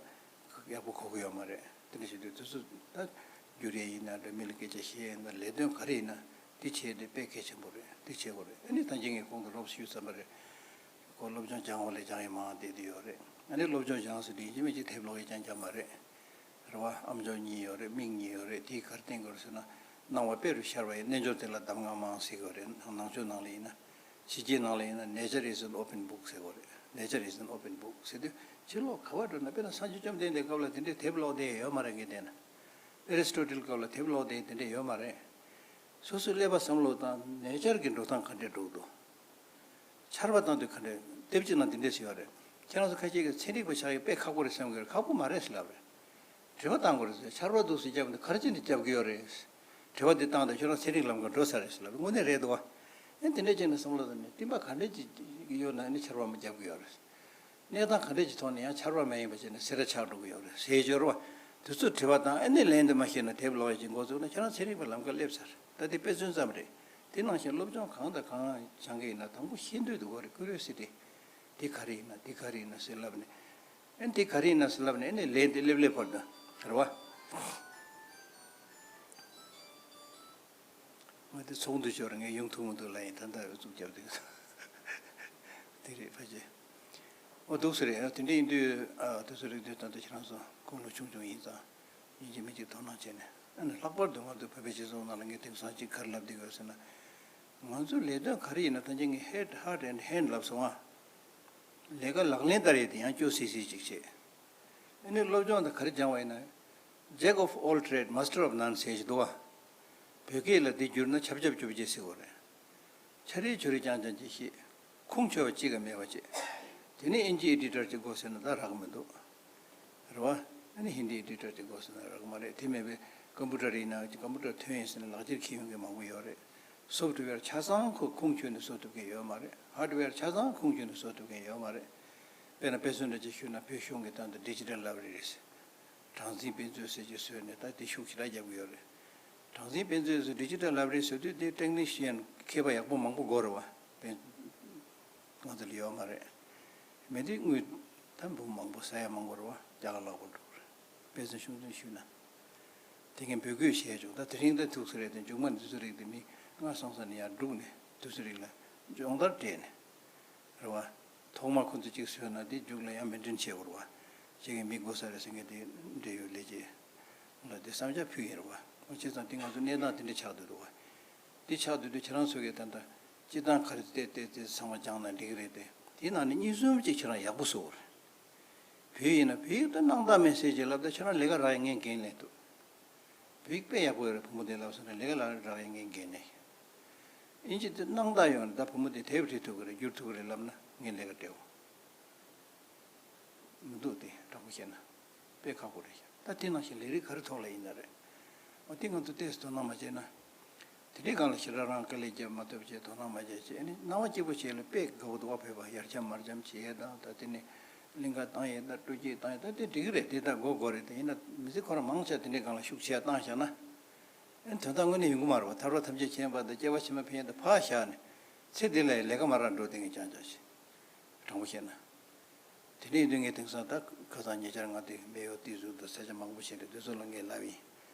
ཡག་པོ་གོ་གི་ཡོད་མ་རེད། དེ་འདྲ་བྱེད་དུས་དུས་ཚོད་ད་རྒྱུ་རེ་ཡིན་ན་འདྲ། མི་ལ་སྐད་ཆ་བཤད་ཡིན་ན། ལས་དོན་ག་རེ་ཡིན་ན་འདི་བྱས་ཏེ་དཔེ་གལ་ཆེན་པོ་རེད། འདི་བྱེད་དགོས་རེད། ཨ་ནི་ད་གིན་ངས་གོང་དུ་རོབ་ཞུས་ཚར་བ་རེད། ཁོ་སློབ་སྦྱོང་སྦྱང་བ་ལས་སྦྱང་ཡས་མང་བསྡད་དེ་ཡོད་རེད། ཨ་ནི་སློབ་སྦྱོང་སྦྱང་ཟེར་དུས་ཡིན་གཅིག་མིན་གཅིག་དེབ་ཀློག་ཡས་རྐྱང་རྐྱང་མ་རེད། རེད་བ། ཨམ་ཅོག་གཉིས་ཡོད་རེད། མིག་གཉིས་ཡོད་རེད། དེས་ག་རེ་བསྟན་དགོས་རེད་ཟེར་ན། སྣང་བ་དཔེ་རུ་ཤར་བ་ཡི། རྣལ་འབྱོར་དེ་ལ་གདམས་ངག་མང་ཟེར་གྱི་ཡོད་རེད། ནང་ཆོས་ནང་ལ་ཡིན་ན། ཕྱི་རྒྱལ་ནང་ལ་ཡིན་ན། Nature is an open book ཟེར་གྱི་ཡོད་རེད། Nature is an open book ཟེར་དུས་ཕྱི་ལོགས་ག་པར་འགྲོ་ན། དཔེར་ན་སངས་རྒྱས་བཅོམ་ལྡན་འདས་སྐབས་ལ་དེ་འདྲའི་དེབ་ཀློག་བསྡད་ཡོད་མ་རེད། ངས་བལྟས་ན། ཨེ་རི་སི་ཊོ་ཊལ་སྐབས་ལ་དེབ་ཀློག་བསྡད་དེ་འདྲ་ཡོད་མ་རེད། སོ་སོའི་ཀླད་པ་བསམ་བློ་བཏང་། ནེ་ཅར་གྱི་འགྲོ་སྟངས་ག་འདྲས་འགྲོ་གི་འདུག་ཆར་པ་བཏང་དུས་ག་འདྲས། དེབ་ཅིག་ནང་འདི་འདྲས་ཞིག་ཡོད་རེད། ཁྱེད་རང་ཚོ་ཁ་ཤས་ཀྱིས་ཚན་རིག་པ་ཆགས་ཡས་དཔེ་ཁག་པོ་རེད་བསམ་གྱི་རེད། ཁག་པོ་མ་རེད་ཟེར་ལབ་རེད། དྲི་བ་བཏང་དགོས་རེད་ཟེར། ཆར་པ་འདུག་སེ་བརྒྱབ་ནས་ག་རེ་བྱས་ནས་བརྒྱབ་ཀྱི་ཡོད་རེད། དྲི་བ་འདི་བཏང་དང་ཁྱོད་རང་ཚན་རིག་ལམ་ཁར་འགྲོ་ས་རེད་ཟེར་ལབ་རེད། དངོས་གནས་རེད་འདུག་བ། ཨེ་འདི་འདྲས་བྱས་ནས་བསམ་བློ་བཏང་ནས་གཏིང་པ་ག་འདྲས་ཅིག་ཡོད་ན་ནི་ཆར་པ་མ་བརྒྱབ་ཀྱི་ཡོད་རེད། གནས་སྟངས་ག་འདྲས་ཀྱི་ཐོག་ནས་ཡང་ཆར་པ་མ་ཡིན་པ་བྱས་ནས་སེ་ར་ཆགས་འགྲོ་གི་ཡོད་རེད་ཟེར་ཡས་ཡོད་རེད་བ། དེ་ཚོ་དྲི་བ་བཏང་། ཨ་ནི་ལན་དེ་མ་ཤེས་ན་དེབ་ཀློག་ཡས་ཅིག་འགོ་བཙུགས་ན་ཁྱེད་རང་ཚན་རིག་པའི་ལམ་ཁ་སླེབས་ཚར། ད་དེ་དཔེ་མཚོན་ཙམ་རེད། དེ་ནང་བཞིན་སློབ་སྦྱོང་གང་དང་གང་སྦྱང་གི་ཡིན་ན་དང་པོ་ཤེས་འདོད་དུ་དགོས་རེད། ཀུ་རི་ཡོ་སི་ཊི། དེ་ག་རེ་ཡིན་ན། དེ་ག་རེ་ཡིན་ན་ཟེར་ལབ་ནས། ཨ་ནི་དེ་ག་རེ་ཡིན་ན་ཟེར་ལབ་ནས། ཨ་ནི་ལན་དེ་སླེབས་སླེབས་བར་དུ་རེད་བ། ང་དེ་ཚོགས་འདུ་ཞོར་ངས་ཡོང་ཐུབ་མི་འདུག་ལབ་ཡིན། ད་ལྟ་འུ་ཚུགས་རྒྱབ་དུས། དེ་རེད་ཕལ་ཆེར། འོ་འདུག་སེ་རེད། ཨ་དེ་འདྲ་ཡིན་དུས། ཨ་དེ་ཚོ་རིགས་དུས་ད་ལྟ་ཁྱེད་རང་ཚོ་ཁུངས་ལུང་ཆུང་ཆུང་ཡིན་ཙང་ཡིན་གཅིག་མིན་གཅིག་དོ་སྣང་བྱས་ནས། ཨ་ནི་ལྷག་པར་དུ་ང་ཚོ་བོད་པའི་སྤྱི་ཚོགས་ནང་ལ་ངས་དེང་སང་ཅིག་ག་རེ་ལབ་བསྡད་ཡོད་ཟེར་ན། ང་ཚོའི་ལས་དོན་ག་རེ་ཡིན་ན་ད་ཅི་ངས་head, heart and hand ལབ་སོང་ཨ། ལས་ཀ་ལག་ལེན་བསྟར་ཡས་དེ་ཡང་སྐྱོ་སི་སི་ཅིག་བྱེད། ཨ་ནི་སློབ་སྦྱོང་དང་ག་རེ་སྦྱངས་པ་ཡིན་ན། Jack of all trade, master of none ཟེར་ཞིག་འདུག་བ། བོད་སྐད་ལ་འདི་བསྒྱུར་ན་ཆབ་ཆབ་ཅོ་བརྒྱད་ཟེར་བ་རེད། ཆ་རེ་ཆོ་རེ་རྐྱང་རྐྱང་ཅིག་ཤེས། ཁུངས་འཁྱོལ་བ་གཅིག་ཀྱང་མེད་པ་བྱེད། དེ་ནས་ཨིན་ཇི་ཨེ་ཌི་ཊར་ཅིག་དགོས་ཟེར་ན་ད་རག་མི་འདུག་རེད་བ། ཨ་ནི་ཧིན་དི་ཨེ་ཌི་ཊར་ཅིག་དགོས་ཟེར་ན་རག་མ་རེད། དེ་མེད་པའི་ཀམ་པུ་ཊར་ཡིན་ན། ཀམ་པུ་ཊར་ཐོན་ཡིན་ཟེར་ན་ལག་ཁྱེར་འཁྱེར་ཡོང་མཁན་མང་པོ་ཡོད་རེད། སོབ་ཊི་ཝེར་ཆ་ཚང་ཁོ་ཁུངས་འཁྱོལ་ནས་བཟོ་ཐུབ་མཁན་ཡོད་མ་རེད། ཧར་ཌི་ཝེར་ཆ་ཚང་ཁུངས་འཁྱོལ་ནས་བཟོ་ཐུབ་མཁན་ཡོད་མ་རེད། དཔེར་ན་དཔེ་མཚོན་འདྲ་ཅིག་ཞུས་ན། བོད་གཞུང་གི་ད་ལྟ་ཌི་ཇི་ཊལ་ལའི་བྷ་རེ་རི་ཟེར། གྲངས་འཛིན་དཔེ་མཛོད་ཟེར་གྱི་བཟོས་ནས་ད་དེ་ཤུགས་ཞེ་དྲག་རྒྱབ་ཀྱི་ཡོད་རེད། གྲངས་འཛིན་དཔེ་མཛོད་ཟེར། ཌི་ཇི་ཊལ་ལའི་བྷ་རེ་རི་བཟོ་དུས་དེ་ཊེག་ནི་ཤི་ཡན་མཁས་པ་ཡག་པོ་མང་པོ་དགོས་རེད་བ། དཔེ་ང་ཚོ་ལ་ཡོད་མ་རེད། མེད་དུས་དངུལ་ད་འབུམ་མང་པོ་ཟ་ཡ་མང་པོ་རེད་བ། རྒྱ་གར་ལ་ཁོ་འགྲོ་གི་རེད། དཔེ་མཚོན་ཤུགས་ཆེན་ཞུས་ན། དེ་གིན་འབོད་སྐུལ་བྱས་བྱུང་། ད་དེ་རིང་ད་ཐུགས་སུ་རེད་དེ། མཇུག་མ་ནས་དུས་ཚོད་རིག་དེ་མི་ལྔ་སོང་ཙང་ནས་ཡར་བསྒྲུགས་ནས་དུས་ཚོད་རིག་ལ་སྦྱོང་བརྡར་སྤྲད་ནས། རེད་བ། ཐོག་མར་ཁོ་ཚོ་གཅིག་བཟོས་ན་དེ་མཇུག་ལ་ཡང་མེན་ཊེན་བྱེད་དགོས་རེད་བ། བྱེད་མཁན་མི་དགོས་ས་རེད་ཟེར་མཁན་དེ་འབྲེལ་ཡོད་ལས་བྱེད་ལ་དེ་བསམ་འཆར་ཕུལ་ཡིན་རེད་བ། བྱས་ཙང་དེ་ང་ཚོ་གནས་སྟངས་དེ་འདྲ་ཆགས་བསྡད་འདུག་བ། དེ་ཆགས་བསྡད་དུས་ཁྱེད་རང་ཚོ་གིས་ད་ལྟ་སྤྱིར་བཏང་ག་རེ་བལྟས་བལྟས་བལྟས་ཚང་མ་སྦྱངས་ན་འགྲིག་གི་རེད་དེ། དེའི་ནང་ནས་གཉིས་གསུམ་ཅིག་ཁྱེད་རང་ཡག་པོ་བཟོ་དགོས་རེད། བོད་ཡིག་ཡིན་ན་བོད་ཡིག་ད་སྣང་དག་མེད་ཟེར་གྱི་ལབ། ད་ཁྱེད་རང་ལས་ཀ་རག་ཡ་ངས་འགན་ལེན་ཐུབ། བོད་ཡིག་དཔེ་ཡག་པོ་ཡོད་རེད། བུ་མོ་དེ་ལབ་སོང་ན་ལས་ཀ་ལ་རག་ཡ་ངས་འགན་ལེན། ཨིན་ཇི་དེ་གནང་སྟངས་ཡོང་ན་ད་བུ་མོ་དེ་དེབ་བྲིས་ཐུབ་ཀྱི་རེད། བསྒྱུར་ཐུབ་ཀྱི་རེད་ལབ་ན་ངས་ལས་ཀ་སྤྲད་འོང་། མི་འདུག་སྟེ། དྲང་པོ་བཤད་ན་དཔེ་ཁག་པོ་རེད་ཤག་ད་དེ་ནང་བཞིན་ལས་རིགས་ག་རེ་ཐོག་ལ་ཡིན་ན་རེད། འོ་དེ་ང་ཚོ་ཏོག་ཙམ་དོ་སྣང་མ་བྱས་ན། དེ་འདྲའི་སྒང་ལ་ཞེ་དྲག་རང་དཀའ་ལས་བརྒྱབ་མ་ཐུབ་བྱས་དོ་སྣང་མ་བྱས་བྱས་ཨ་ནི་སྣང་བ་སྐྱིད་པོ་བྱས་ལ་དཔེ་དགའ་པོ་འདུག་བ། བོད་པ་ཡར་རྒྱས་མར་རྒྱས་བྱས་དང་ད་དེ་ནི་གླིང་ག་བཏང་ཡས་ད་སྤྲོ་སྐྱིད་བཏང་ཡས་ད་དེ་འགྲིག་གི་རེད། དེ་ད་དགོས་དགོས་རེད། དེ་ཡིན་ན་མི་ཚེ་ཁོ་རང་མང་ཆེ་དེ་འདྲའི་སྒང་ལ་ཤུགས་ཆེ་བཏང་བཞག་ན། ཨེ་དོན་དག་དངོས་གནས་ཡོང་གི་མ་རེད་བ། ཐར་པ་ཐམས་ཅད་མཁྱེན་པ་དང་སྐྱེ་བ་ཕྱི་མ་ཕན་ཡོན་དུ་ཕར་བཞག་ནས་ཚེ་འདི་ལ་ལས་ཀ་མ་རག་འགྲོ་དེ་ངས་ཅང་ཅང་ཞིག་དྲང་པོ་བཤད་ན། དེ་འདྲ་ཡིན་དུས་ངས་དེང་སང་ད་ཁ་སང་ཉེ་ཆར་ང་དེ་མེ་ཡོ་ཏི་ཟུར་དུ་ས་ཆ་མང་པོ་ཞིག་རེད། དེ་ཚོ་ལ་ངས་ལབ་ཡིན།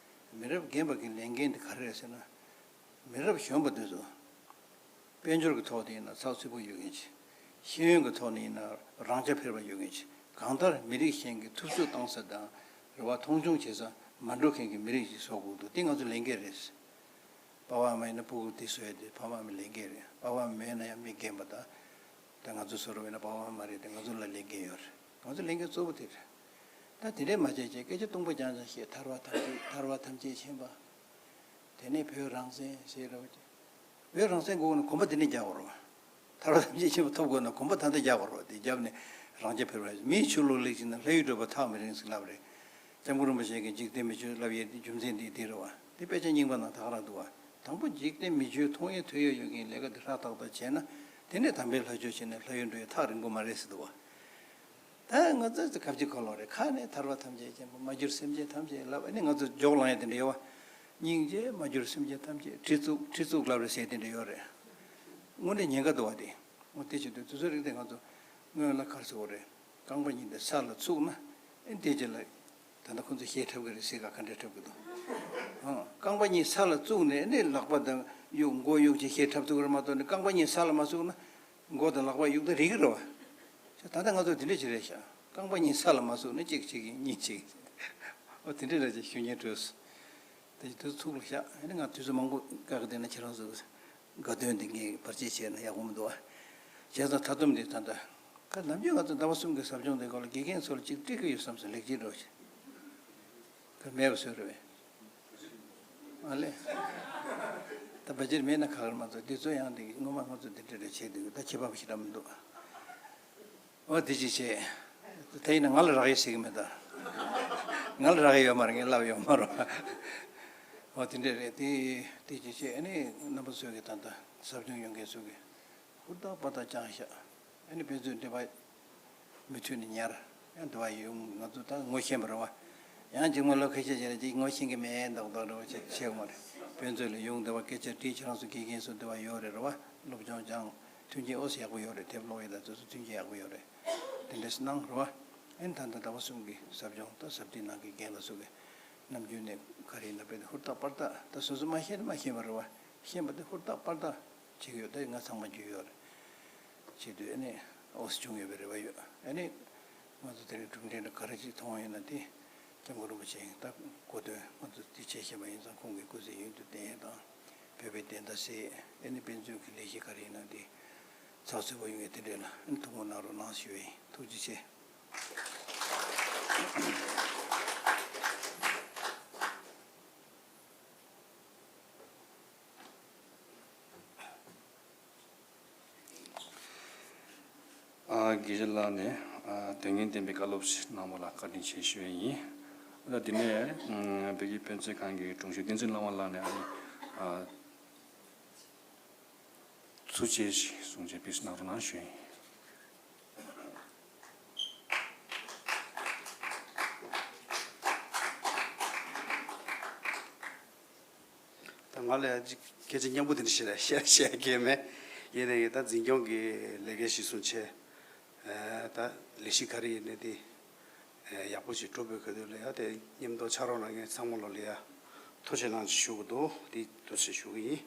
མི་རབས་རྒན་པ་གི་ལས་འགན་དེ་ག་རེ་རེད་ཟེར་ན། མི་རབས་གཞོན་པ་དེ་ཚོ། དཔལ་འབྱོར་གྱི་ཐོག་ནས་ཡིན་ན་ཚགས་ཚུད་པོ་ཡོད་མཁན་ཅིག་ཤེས་ཡོན་གྱི་ཐོག་ནས་ཡིན་ན་རང་རྐྱ་འཕེར་བ་ཡོད་མཁན་ཅིག་གང་ལྟར་མི་རིགས་གཞན་གྱི་ཐུབ་ཚོད་བཏང་ས་དང་རེ་བ་མཐོང་ཆུང་བྱེད་ས་མ་འགྲོ་མཁན་གྱི་མི་རིགས་ཤིག་བཟོ་དགོས་འདུག་དེ་ང་ཚོ་ལས་འགན་རེད། པ་ཕ་མ་ཡིན་ན་སྤུ་གུ་དེ་བཟོ་ཡ་དེ་ཕ་མ་མི་ལས་འགན་རེད། པ་ཕ་མ་མེད་ན་ཡང་མི་རྒན་པ་དང་། ད་ང་ཚོ་བཟོ་འདྲ་ཡིན་ན་པ་ཕ་མ་མ་རེད་དེ་ང་ཚོ་ལ་ལས་འགན་ཡོད་རེད། ང་ཚོ་ལས་འགན་གཙོ་བོ་དེ་རེད། ད་དེ་འདྲས་མ་བྱས་བྱས་སྐད་ཆ་སྟོང་པ་རྐྱང་རྐྱང་བཤད། ཐར་པ་ཐམས་ཅད་ཐར་པ་ཐམས་ཅད་མཁྱེན་པ། དེ་ནས་བོད་རང་བཙན་ཟེར་རོ། བོད་རང་བཙན་དགོས་ན་གོམ་པ་འདི་ནས་རྒྱག་དགོས་རེད་བ། ཐར་པ་ཐམས་ཅད་མཁྱེན་པ་ཐོབ་དགོས་ན་གོམ་པ་ད་ལྟ་རྒྱག་དགོས་རེད་བ། དེ་བརྒྱབ་ནས་རང་རྐྱ་འཕེར་བ། མིའི་ཆོས་ལུགས་ལེགས་ཤིང་ན་ལྷ་ཡུལ་བགྲོད་པ་ཐག་མི་རིང་ཟེར་ལབ་རེད། སྐྱབས་མགོན་རིན་པོ་ཆེ་གིས་འཇིག་རྟེན་མི་ཆོས་ལབ་ཡས་དེ་རྒྱུ་མཚན་འདི་འདི་རེད་བ། དེ་དཔེ་ཆ་རྙིང་པ་ནང་ད་ག་རང་འདུག་བ། དང་པོ་འཇིག་རྟེན་མི་ཆོས་མཐོང་ཡས་ཐོས་ཡས་ཡོད་མཁན་ལས་ཀ་འདི་ཧྲག་ཏག་ཏག་བྱས་ན། དེ་ནས་དམ་པའི་ལྷ་ཆོས་བྱས་ནས་ལྷ་ཡུལ་འགྲོ་ཡས་ཐག་རིང་པོ་མ་རེད་ཟེར་འདུག་བ། ད་ང་ཚོ་ཚོ་ཁ་ཅིག་གོ་ལོག་རེད། ཁ་ནས་ཐར་པ་ཐམས་ཅད་མཁྱེན་པ་མ་གྱུར་སེམས་ཅན་ཐམས་ཅད་ལབ། ཨ་ནི་ང་ཚོ་འཇོག་ལངས་ཡ་དེ་འདྲ་ཡོད་བ། སྙིང་རྗེ་མ་གྱུར་སེམས་ཅན་ཐམས་ཅད་ཁྲི་གཙུག་ཁྲི་གཙུག་ལབ་རེད་ཟེར་དེ་འདྲ་ཡོད་རེད། དངོས་གནས་ཉེན་ཁ་འདུག་བ་དེ། འོ་དེ་བྱེད་དུས་དེ་ཚོ་རིགས་དེ་ང་ཚོ་སྔོན་ལ་ག་རེ་ཟེར་དགོས་རེད། རྐང་པ་གཉིས་དེ་ས་ལ་བཙུགས་ན་ཨེ་དེ་རྗེས་ལ་ད་ལྟ་ཁོང་ཚོ་གཞས་འཁྲབ་གི་རེད་ཟེར་ག་ག་འདྲ་འཁྲབ་གི་འདུག་ཨང་། རྐང་པ་གཉིས་ས་ལ་བཙུགས་ནས་ཨེ་ནས་ལག་པ་དང་གཡུག་མགོ་གཡུག་ཅིག་གཞས་འཁྲབ་ཐུབ་ཀྱི་རེད་མ་གཏོགས་ནི་རྐང་པ་གཉིས་ས་ལ་མ་བཙུགས་ན། མགོ་དང་ལག་པ་གཡུག་ད་རིག་གི་རེད་བ། ད་ལྟ་ང་ཚོ་དེ་འདྲ་ཅིག་རེད་ཤག་རྐང་པ་གཉིས་ས་ལ་མ་བཙུགས་ན་གཅིག་གཅིག་གཉིས་གཅིག་འོ་དེ་འདྲ་རེད་ཅེས་ཞུ་སྙིང་བྲོས། དེ་དུས་ཚུགས་ལ་ཤག་ཨ་ནི་ང་དུས་ཚོད་མང་པོ་བཀག་གི་བསྡད་ན་ཁྱེད་རང་ཚོ་དགའ་སྟོན་འདི་ངས་བར་ཆད་བྱས་ན་ཡག་པོ་མི་འདུག་བ། བྱས་ཙང་ད་དུམ་འདི་ད་ལྟ་ཁ་ནམ་རྒྱུན་ང་ཚོ་ཟླ་བ་གསུམ་གྱི་ཟབ་སྦྱོང་འདི་སྐོར་ལ་དགེ་རྒན་ཚོ་ལ་གཅིག་སྤྲད་ཀྱི་ཡོད་བསམ་སོང་། ལེགས་སྐྱེས་འགྲོ་ཞེས། ཁ་མེད་པ་བཟོས་རེད་བས། ཨ་ལས། ད་བ་ཇེར་མེད་ན་ཁག་རེད་མ་གཏོགས་འདི་ཚོ་ཡང་འདི་སྔོན་མ་ང་ཚོ་འདི་འདྲ་རེ་བྱས་འདུག་ད་ཁྱད་པར་ཞེ་དྲག་མི་འདུག་འོ་དེ་ཅིག་བྱས། ད་ཡིན་ན་ང་ལ་རག་ཡས་ཟེར་གི་མེད་ད། ང་ལ་རག་ཡས་ཡོད་མ་རེད། ངས་ལབ་ཡོད་མ་རེད། འོ་དེ་འདྲ་རེད་དེ། དེ་ཅིག་བྱས་ཨ་ནི་རྣམ་པ་ཚོས་གི་ད་ལྟ་ཟབ་སྦྱོང་ཡོང་མཁན་ཚོས་གི་ཧུར་ཐག་པ་ཐག་བཅངས་ཤག་ཨ་ནི་དཔེ་མཛོད་འབྲེལ་བ་མུ་མཐུད་ནས་ཉར་ཡང་འདི་བ་ཡོང་། ང་ཚོ་ད་ངོ་ཤེས་པ་རེད་བ། ཡང་གཅིག་མ་ལོ་ཁ་ཤས་ཅིག་ལ་ཅིག་ངོ་ཤེས་ཀྱི་མེད་མདོག་མདོག་འདྲ་བ་ཅིག་བྱེད་དགོས་མ་རེད། དཔེ་མཛོད་ལ་ཡོང་འདི་བ་སྐད་ཆ་དྲིས། ཁྱེད་རང་ཚོ་དགེ་རྒན་ཚོ་འདི་བ་ཡོད་རེད་རེད་བ། སློབ་སྦྱོང་སྦྱངས། མཐུན་རྐྱེན་ཨོ་སི་ཡག་པོ་ཡོད་རེད། དེབ་ཀློག་ཡས་ད་ཚོ་ཚོ་མཐུན་རྐྱེན་ཡག་པོ་ཡོད་རེད། དེ་འདྲས་གནང་རེད་བ། ཨ་ནི་ད་ལྟ་ཟླ་བ་གསུམ་གྱི་ཟབ་སྦྱོང་ད་ཟབ་ཁྲིད་གནང་གི་རྒན་ལགས་ཚོ་གི་ནམ་རྒྱུན་ནས་ག་རེ་ཡིན་ན་དཔེ་དེ་ཧུར་ཐག་པར་ཐག་ད་སོ་སོ་མ་ཤེས་ན་མ་ཤེས་པ་རེད་བ། ཤེས་པ་དེ་ཧུར་ཐག་པར་ཐག་བྱེད་ཀྱི་ཡོད། ད་ང་ཚང་མ་རྒྱུས་ཡོད་རེད། བྱེད་དུས་ཨ་ནི་ཨོ་སི་བྱུང་ཡོད་པའི་རེ་བ་ཡོད། ཨ་ནི་ང་ཚོ་དེ་རིང་གྲུབ་འབྲས་འདྲ་ག་རེ་ཅིག་མཐོང་ཡོད་ན་དེ་སྐྱབས་མགོན་རིན་པོ་ཆེ་ད་གོ་དོན་ང་ཚོ་དེ་བྱས་བཞིན་པ་ཡིན་ཙང་ཁོང་གི་སྐུ་ཚེ་ཡུན་དུ་བརྟན་ཡས་དང་བོད་པའི་བདེན་མཐའ་གསལ་ཨ་ནི་དཔེ་མཛོད་ཀྱི་ལས་གཞི་ག་རེ་ཡིན་ན་དེ་ཚགས་ཚུད་པོ་ཡོང་ཡས་དེ་འདྲས་ལ་ཨ་ནི་ཐུགས་སྨོན་གནང་རོགས་གནང་ཞུ་བ་ཡིན། ཐུགས་རྗེ་ཆེ། ཨ། དགེ་བཤེས་ལགས་ནས་ཨ་དོན་སྙིང་ལྡན་པའི་བཀའ་སློབ་ཞིག་གནང་བ་ལ་བཀའ་དྲིན་ཆེ་ཞུ་ཡས་ཡིན། ཨ་ད་དེ་ནས་ཨ་བོད་ཀྱི་དཔེ་མཛོད་ཁང་གི་དྲུང་ཆེ་བསྟན་འཛིན་བླ་མ་ལགས་ནས་ཨ་ནི་ཨ་ཚིགས་བཅད་ཞིག་གསུང་ཆོས་ཕུལ་གནང་རོགས་གནང་ཞུ་ཡས་ཡིན། ད་ང་ལ་ཡང་ཅིག་སྐད་ཆ་སྙན་པོ་དེ་འདྲ་བཤད་བཤད་བཤད་མཁན་མེད། ཡིན་ནའི་ད་འཛིན་སྐྱོང་གི་ལས་ཀའི་གཞི་བཟུང་བྱས། ཨ་ད་ལས་གཞི་ག་རེ་ཡིན་ནའི་དེ་ཨ་ཡག་པོ་ཞིག་གྲུབ་པའི་ཁ་ཐུག་ལ་ཡང་དེ་མཉམ་དུ་ཕྱག་རོགས་གནང་མཁན་ཚང་མ་ལོ་ལ་ཡང་ཐུགས་རྗེ་གནང་ཞུ་གི་འདུག་དེ་ཐུགས་རྗེ་ཞུ་གི་ཡིན།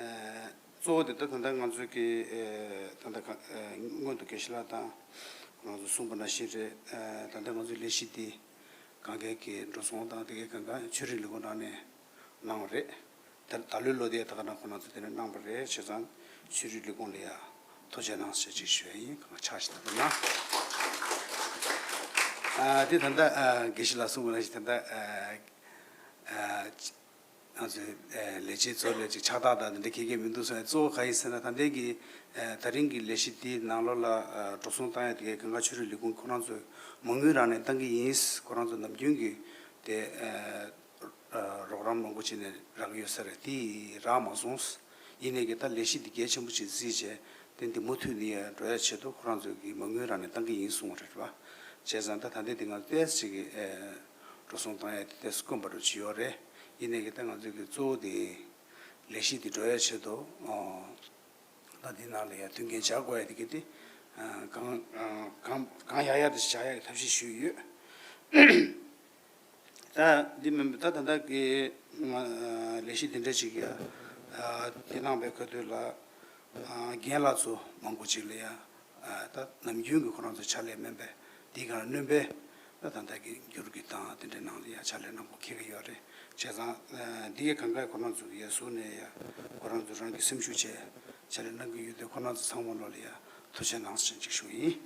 ཨ་གཙོ་བོ་དེ་ད་ད་ལྟ་ང་ཚོའི་གི་ཨ་ད་ལྟ་ག་ཨ་སྔོན་དུ་དགེ་བཤེས་ལགས་དང་ཁོང་ཚོ་གསུངས་པ་ནང་བཞིན་རེད། ཨ་ད་ལྟ་ང་ཚོའི་ལས་གཞི་འདི་གང་གའི་གི་འགྲོ་སོང་དང་དེ་གའི་གང་ག་ཆོས་རིག་ལས་ཁུངས་ནང་ནས་གནང་བ་རེད། ད་ད་ལོའི་ལོ་དེ་ད་ག་ནང་ཁོ་ན་ཚོ་དེ་ནས་གནང་བ་རེད། བྱས་ཙང་ཆོས་རིག་ལས་ཁུངས་ལ་ཡ་ཐུགས་རྗེ་གནང་ཞེས་ཅིག་ཞུ་ཡ་ཡིན། གང་ཕྱག་ཞིག་ད་ལྟ་ན་ཨ་དེ་ད་ལྟ་ཨ་དགེ་བཤེས་ལགས་གསུངས་པ་ནང་བཞིན་ད་ལྟ་ཨ་ཨ། ང་ཚོའི་ཨ་ལས་བྱེད་ཚོ་ལ་ཅིག་ཕྱག་རྟགས་དང་དེ་འདྲ་གང་ཡང་མི་འདུག་ཟེར་ནས། གཙོ་བོ་གང་ཡིན་ཟེར་ན། ད་ལྟའི་གི་ཨ་ད་རིང་གི་ལས་གཞི་འདིའི་ནང་ལོགས་ལ་ཨ་འགྲོ་སོང་བཏང་ཡ་དེ་གའི་གངས་དཀར་ཆོས་རིག་ལས་ཁུངས་ཁོ་རང་ཚོས་མ་དངུལ་རག་ནས་བཏང་གི་ཡིན། ཁོ་རང་ཚོ་ནམ་རྒྱུན་གྱི་དེ་ཨ་རོགས་རམ་མང་པོ་བྱས་ནས་རག་གི་ཡོད་ས་རེད། དེ་རག་མ་སོང་། ཡིན་ནའི་གི་ད་ལས་གཞི་འདི་གལ་ཆེན་པོ་ཅིག་བརྩིས་བྱས། དེ་འདི་མུ་མཐུད་ནས་འགྲོ་ཡ་ཆེད་དུ་ཁོ་རང་ཚོས་གི་མ་དངུལ་རག་ནས་བཏང་གི་ཡིན་གསུངས་པ་རེད་པ། བྱས་ཙང་ད་ད་ལྟའི་འདི་ང་ཏོག་ཙམ་ཅིག་གི་ཨ་འགྲོ་སོང་བཏང་ཡ་དེ་ཏོག་ཙམ་དཀོན་པ་འདྲ་ཅིག་ཡོད་རེད། ཡིན་ནའི་གི་ད་ང་ཚོས་གི་གཙོ་བོ་དེ་ལས་གཞི་འདི་འགྲོ་ཡ་ཆེད་དུ་ཨ་ད་འདི་ནང་ལ་ཡ་མཐུན་རྐྱེན་སྦྱར་དགོས་ཡ་དེ་གི་དེ་ཨ་གང་ཨ་གང་གང་ཡག་ཡག་དེ་སྦྱར་ཡ་གི་ཐབས་ཤེས་ཞུས་ཡོད། ད་འདི་མིན་པ་ད་ད་ལྟ་གི་ང་ལས་གཞི་འདི་འདྲ་ཅིག་ཡ་ཨ་འདི་གནང་བའི་ཁ་ཐུག་ལ་ཨ་རྒན་ལགས་ཚོ་མང་པོ་ཅིག་ལ་ཡ་ཨ་ད་ནམ་རྒྱུན་གྱི་ཁོ་རང་ཚོ་ཕྱག་ལས་སྨན་པའི་འདི་ག་རང་སྣོན་པའི་ད་ད་ལྟ་གི་འགྱུར་གྱི་དང་དེ་འདྲའི་ནང་ལ་ཡ་ཕྱག་ལས་གནང་དགོས་འཁེལ་གྱི་ཡོད་རེད། བྱས་ཙང་ཨ་འདི་གའི་གང་ག་ཁོ་རང་ཚོ་གི་ཡ་ཟུར་ནས་ཡ་ཁོ་རང་ཚོ་རང་གི་སེམས་ཤུགས་བྱས་ཕྱག་ལས་གནང་གི་ཡོད་དུས། ཁོ་རང་ཚོ་ཚང་མ་ལོ་ལ་ཡ་ཐུགས་རྗེ་གནང་ཞེས་ཅིག་ཞུ་ཡིན།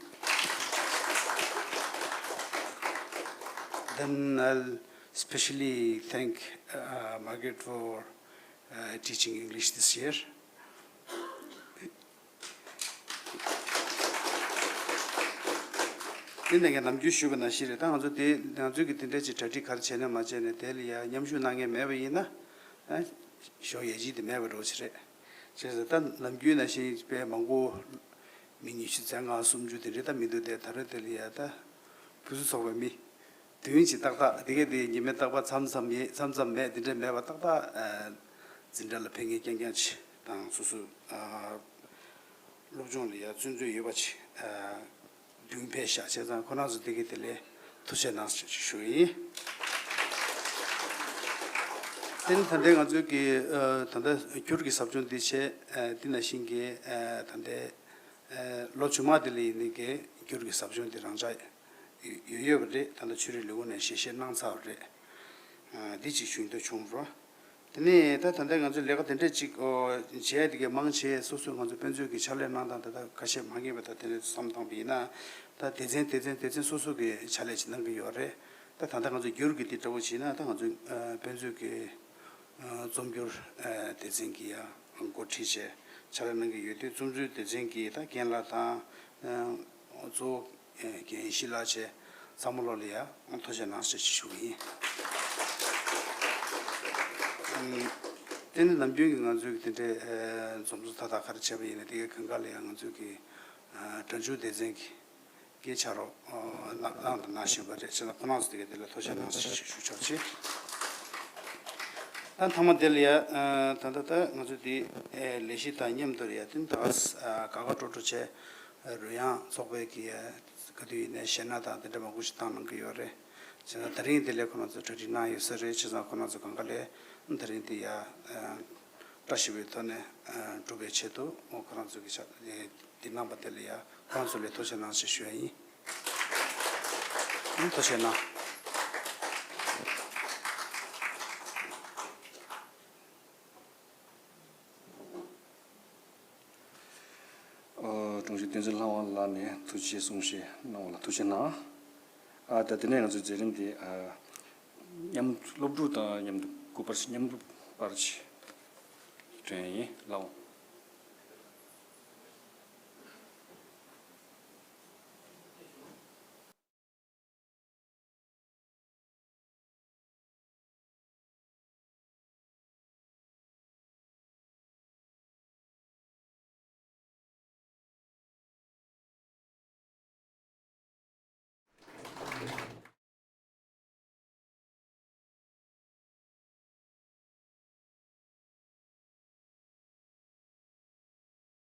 Then I'll specially thank uh, Margaret for uh, teaching English this year. དེ་ནས་ངས་ནམ་རྒྱུན་ཞུས་པ་ནང་བཞིན་རེད། ད་ང་ཚོ་དེ་ང་ཚོས་ཀྱི་དེ་འདྲ་ཅིག་གྲ་སྒྲིག་ག་རེ་བྱས་ནས་མ་བྱས་ནས་དེ་ལ་ཡ་མཉམ་ཞུགས་གནང་མཁན་མེད་པ་ཡིན་ན་ཨ་ཞོགས་ཡ་གཅིག་དེ་མེད་པ་འདྲ་བོ་ཅིག་རེད། བྱས་ཙང་ད་ནམ་རྒྱུན་ནང་བཞིན་དཔེ་མང་པོ་མི་ཉི་ཤུ་རྩ་ལྔ་སུམ་ཅུ་དེ་འདྲ་ད་མི་འདུག་སྟེ། ད་རེས་དེ་ལ་ཡ་ད་ཕུན་སུམ་ཚོགས་པའི་མི་བདུན་ཅིག་ཏག་ཏག་དེ་ག་དེ་ཉི་མའི་རྟག་པར་མཚམས་མཚམས་ཡས་མཚམས་མཚམས་མེད་དེ་འདྲ་མེད་པ་ཏག་ཏག་ཨ་འཛིན་གྲྭ་ལ་ཕེབས་མཁན་རྐྱང་རྐྱང་ཅིག་དང་། སོ་སོ་ཨ་སློབ་སྦྱོང་ལ་ཡ་བརྩོན་འགྲུས་ཡོད་པ་ཅིག་ཨ་བདུན་ཕེབས་ཤག་བྱས་ཙང་ཁོ་རང་ཚོ་དེ་ག་དེ་ལ་ཐུགས་རྗེ་གནང་ཞེས་ཞུ་ཡིན། དེ་ནི་ད་ལྟའི་ང་ཚོའི་གི་ཨ་ད་ལྟ་འགྱུར་གྱི་ཟབ་སྦྱོང་འདི་བྱས། ཨ་འདི་ནང་བཞིན་གྱི་ཨ་ད་ལྟའི་ཨ་ལོ་རྗེས་མ་དེ་ལ་ཡིན་ནའི་གི་འགྱུར་གྱི་ཟབ་སྦྱོང་འདི་རང་འཇགས་ཡོད་ཡོད་པ་རེད། ད་ལྟ་ཆོས་རིག་ལས་ཁུངས་ནས་ཞལ་བཞེས་གནང་ཚར་བ་རེད། ཨ་འདི་གཅིག་ཞུ་འདོད་བྱུང་རོ། དེ་ནས་ད་ད་ལྟ་ང་ཚོས་ལས་ཀ་དེ་འདྲ་ཅིག་ཨོ་བྱས་དེ་གའི་མང་ཆེ་སོ་སོས་ང་ཚོ་དཔེ་མཛོད་ཀྱི་ཕྱག་ལས་གནང་སྟངས་དེ་དག་ཁ་ཤས་མ་ངེས་པ་དང་། དེ་ནས་བསམ་བཏང་བ་ཡིན་ན་ད་སྡེ་ཚན་སྡེ་ཚན་སྡེ་ཚན་སོ་སོ་གི་ཕྱག་ལས་ཅིག་གནང་གི་ཡོད་རེད། ད་ད་ལྟ་ང་ཚོ་འགྱུར་གྱི་དེ་འདྲ་བོ་བྱས་ན། ད་ང་ཚོ་ཨ་དཔེ་མཛོད་ཀྱི་ཨ་རྩོམ་སྒྱུར་ཨ་སྡེ་ཚན་གྱི་ཡང་འགོ་ཁྲིད་བྱས་ཕྱག་ལས་གནང་གི་ཡོད་དུས། རྩོམ་སྒྱུར་སྡེ་ཚན་གྱི་ད་རྒན་ལགས་དང་ཨ་གཙོ་བོ་ཨ་རྒན་ཡེ་ཤེས་ལགས་བཅས་ཚང་མ་ལོ་ལ་ཡ་ཐུགས་རྗེ་གནང་ཞེས་ཞུ་གི་ཡིན། ཨམ་དེ་ནི་ནམ་རྒྱུན་གྱི་ང་ཚོའི་གི་དེ་འདྲའི་ཨ་འཛོམས་ཚོགས་ད་ལྟ་ག་རེ་བྱས་པ་ཡིན་ན། དེ་གའི་གང་ག་ལ་ཡང་ང་ཚོའི་གི་ཨ་སྒྲ་འཇུག་སྡེ་ཚན་གྱི་གི་ཕྱག་རོགས་ཨ་གནང་དང་གནང་བཞིན་པ་རེད། བྱས་ཙང་ཁོ་རང་ཚོ་དེ་གའི་དེ་ལ་ཐུགས་རྗེ་གནང་ཞེས་ཞུ་ཆོག་ཅིག་ད་མཐའ་མ་དེ་ལ་ཡ་ཨ་ད་ལྟ་ད་ང་ཚོ་དེ་ཨེ་ལས་གཞི་དང་མཉམ་དུ་ལ་ཡ་དེ་ད་ཨ་དགའ་དགའ་སྤྲོ་སྤྲོ་བྱས། རོལ་དབྱངས་ཚོགས་པའི་གི་ཨ་ག་དུས་ཡིན་ནའི་གཞས་སྣ་དང་དེ་འདྲ་མང་པོ་ཞིག་བཏང་གནང་གི་ཡོད་རེད། བྱས་ཙང་ད་རིང་དེ་ལ་ཁོ་རང་ཚོ་གྲ་སྒྲིག་གནང་ཡོད་ས་རེད། བྱས་ཙང་ཁོ་རང་ཚོ་གང་ག་ལ་ད་རིང་དེ་ཡ་ཨ་བཀྲ་ཤིས་པའི་ཐོག་ནས་ཨ་འགྲུབ་པའི་ཆེད་དུ་ཁོ་རང་ཚོ་གི་ཕྱག་ལས་འདི་གནང་པ་དེ་ལ་ཡ་ཁོ་རང་ཚོ་ལ་ཐུགས་རྗེ་གནང་ཞེས་ཞུ་ཡ་ཡིན། ཐུགས་རྗེ་གནང་། ཨོ། དྲུང་ཆེ་བསྟན་འཛིན་ལྷ་དབང་ལགས་ནས་ཐུགས་རྗེ་གསུང་བཤད་གནང་བ་ལ་ཐུགས་རྗེ་གནང་། ཨ་ད་དེ་ནས་ང་ཚོའི་མཛད་རིམ་དེ་ཨ་མཉམ་སློབ་ཕྲུག་དང་མཉམ་དུ་སྐུ་པར་མཉམ་དུ་པར་ཆས་སྟོན་ཡིན། ལགས་འོང་།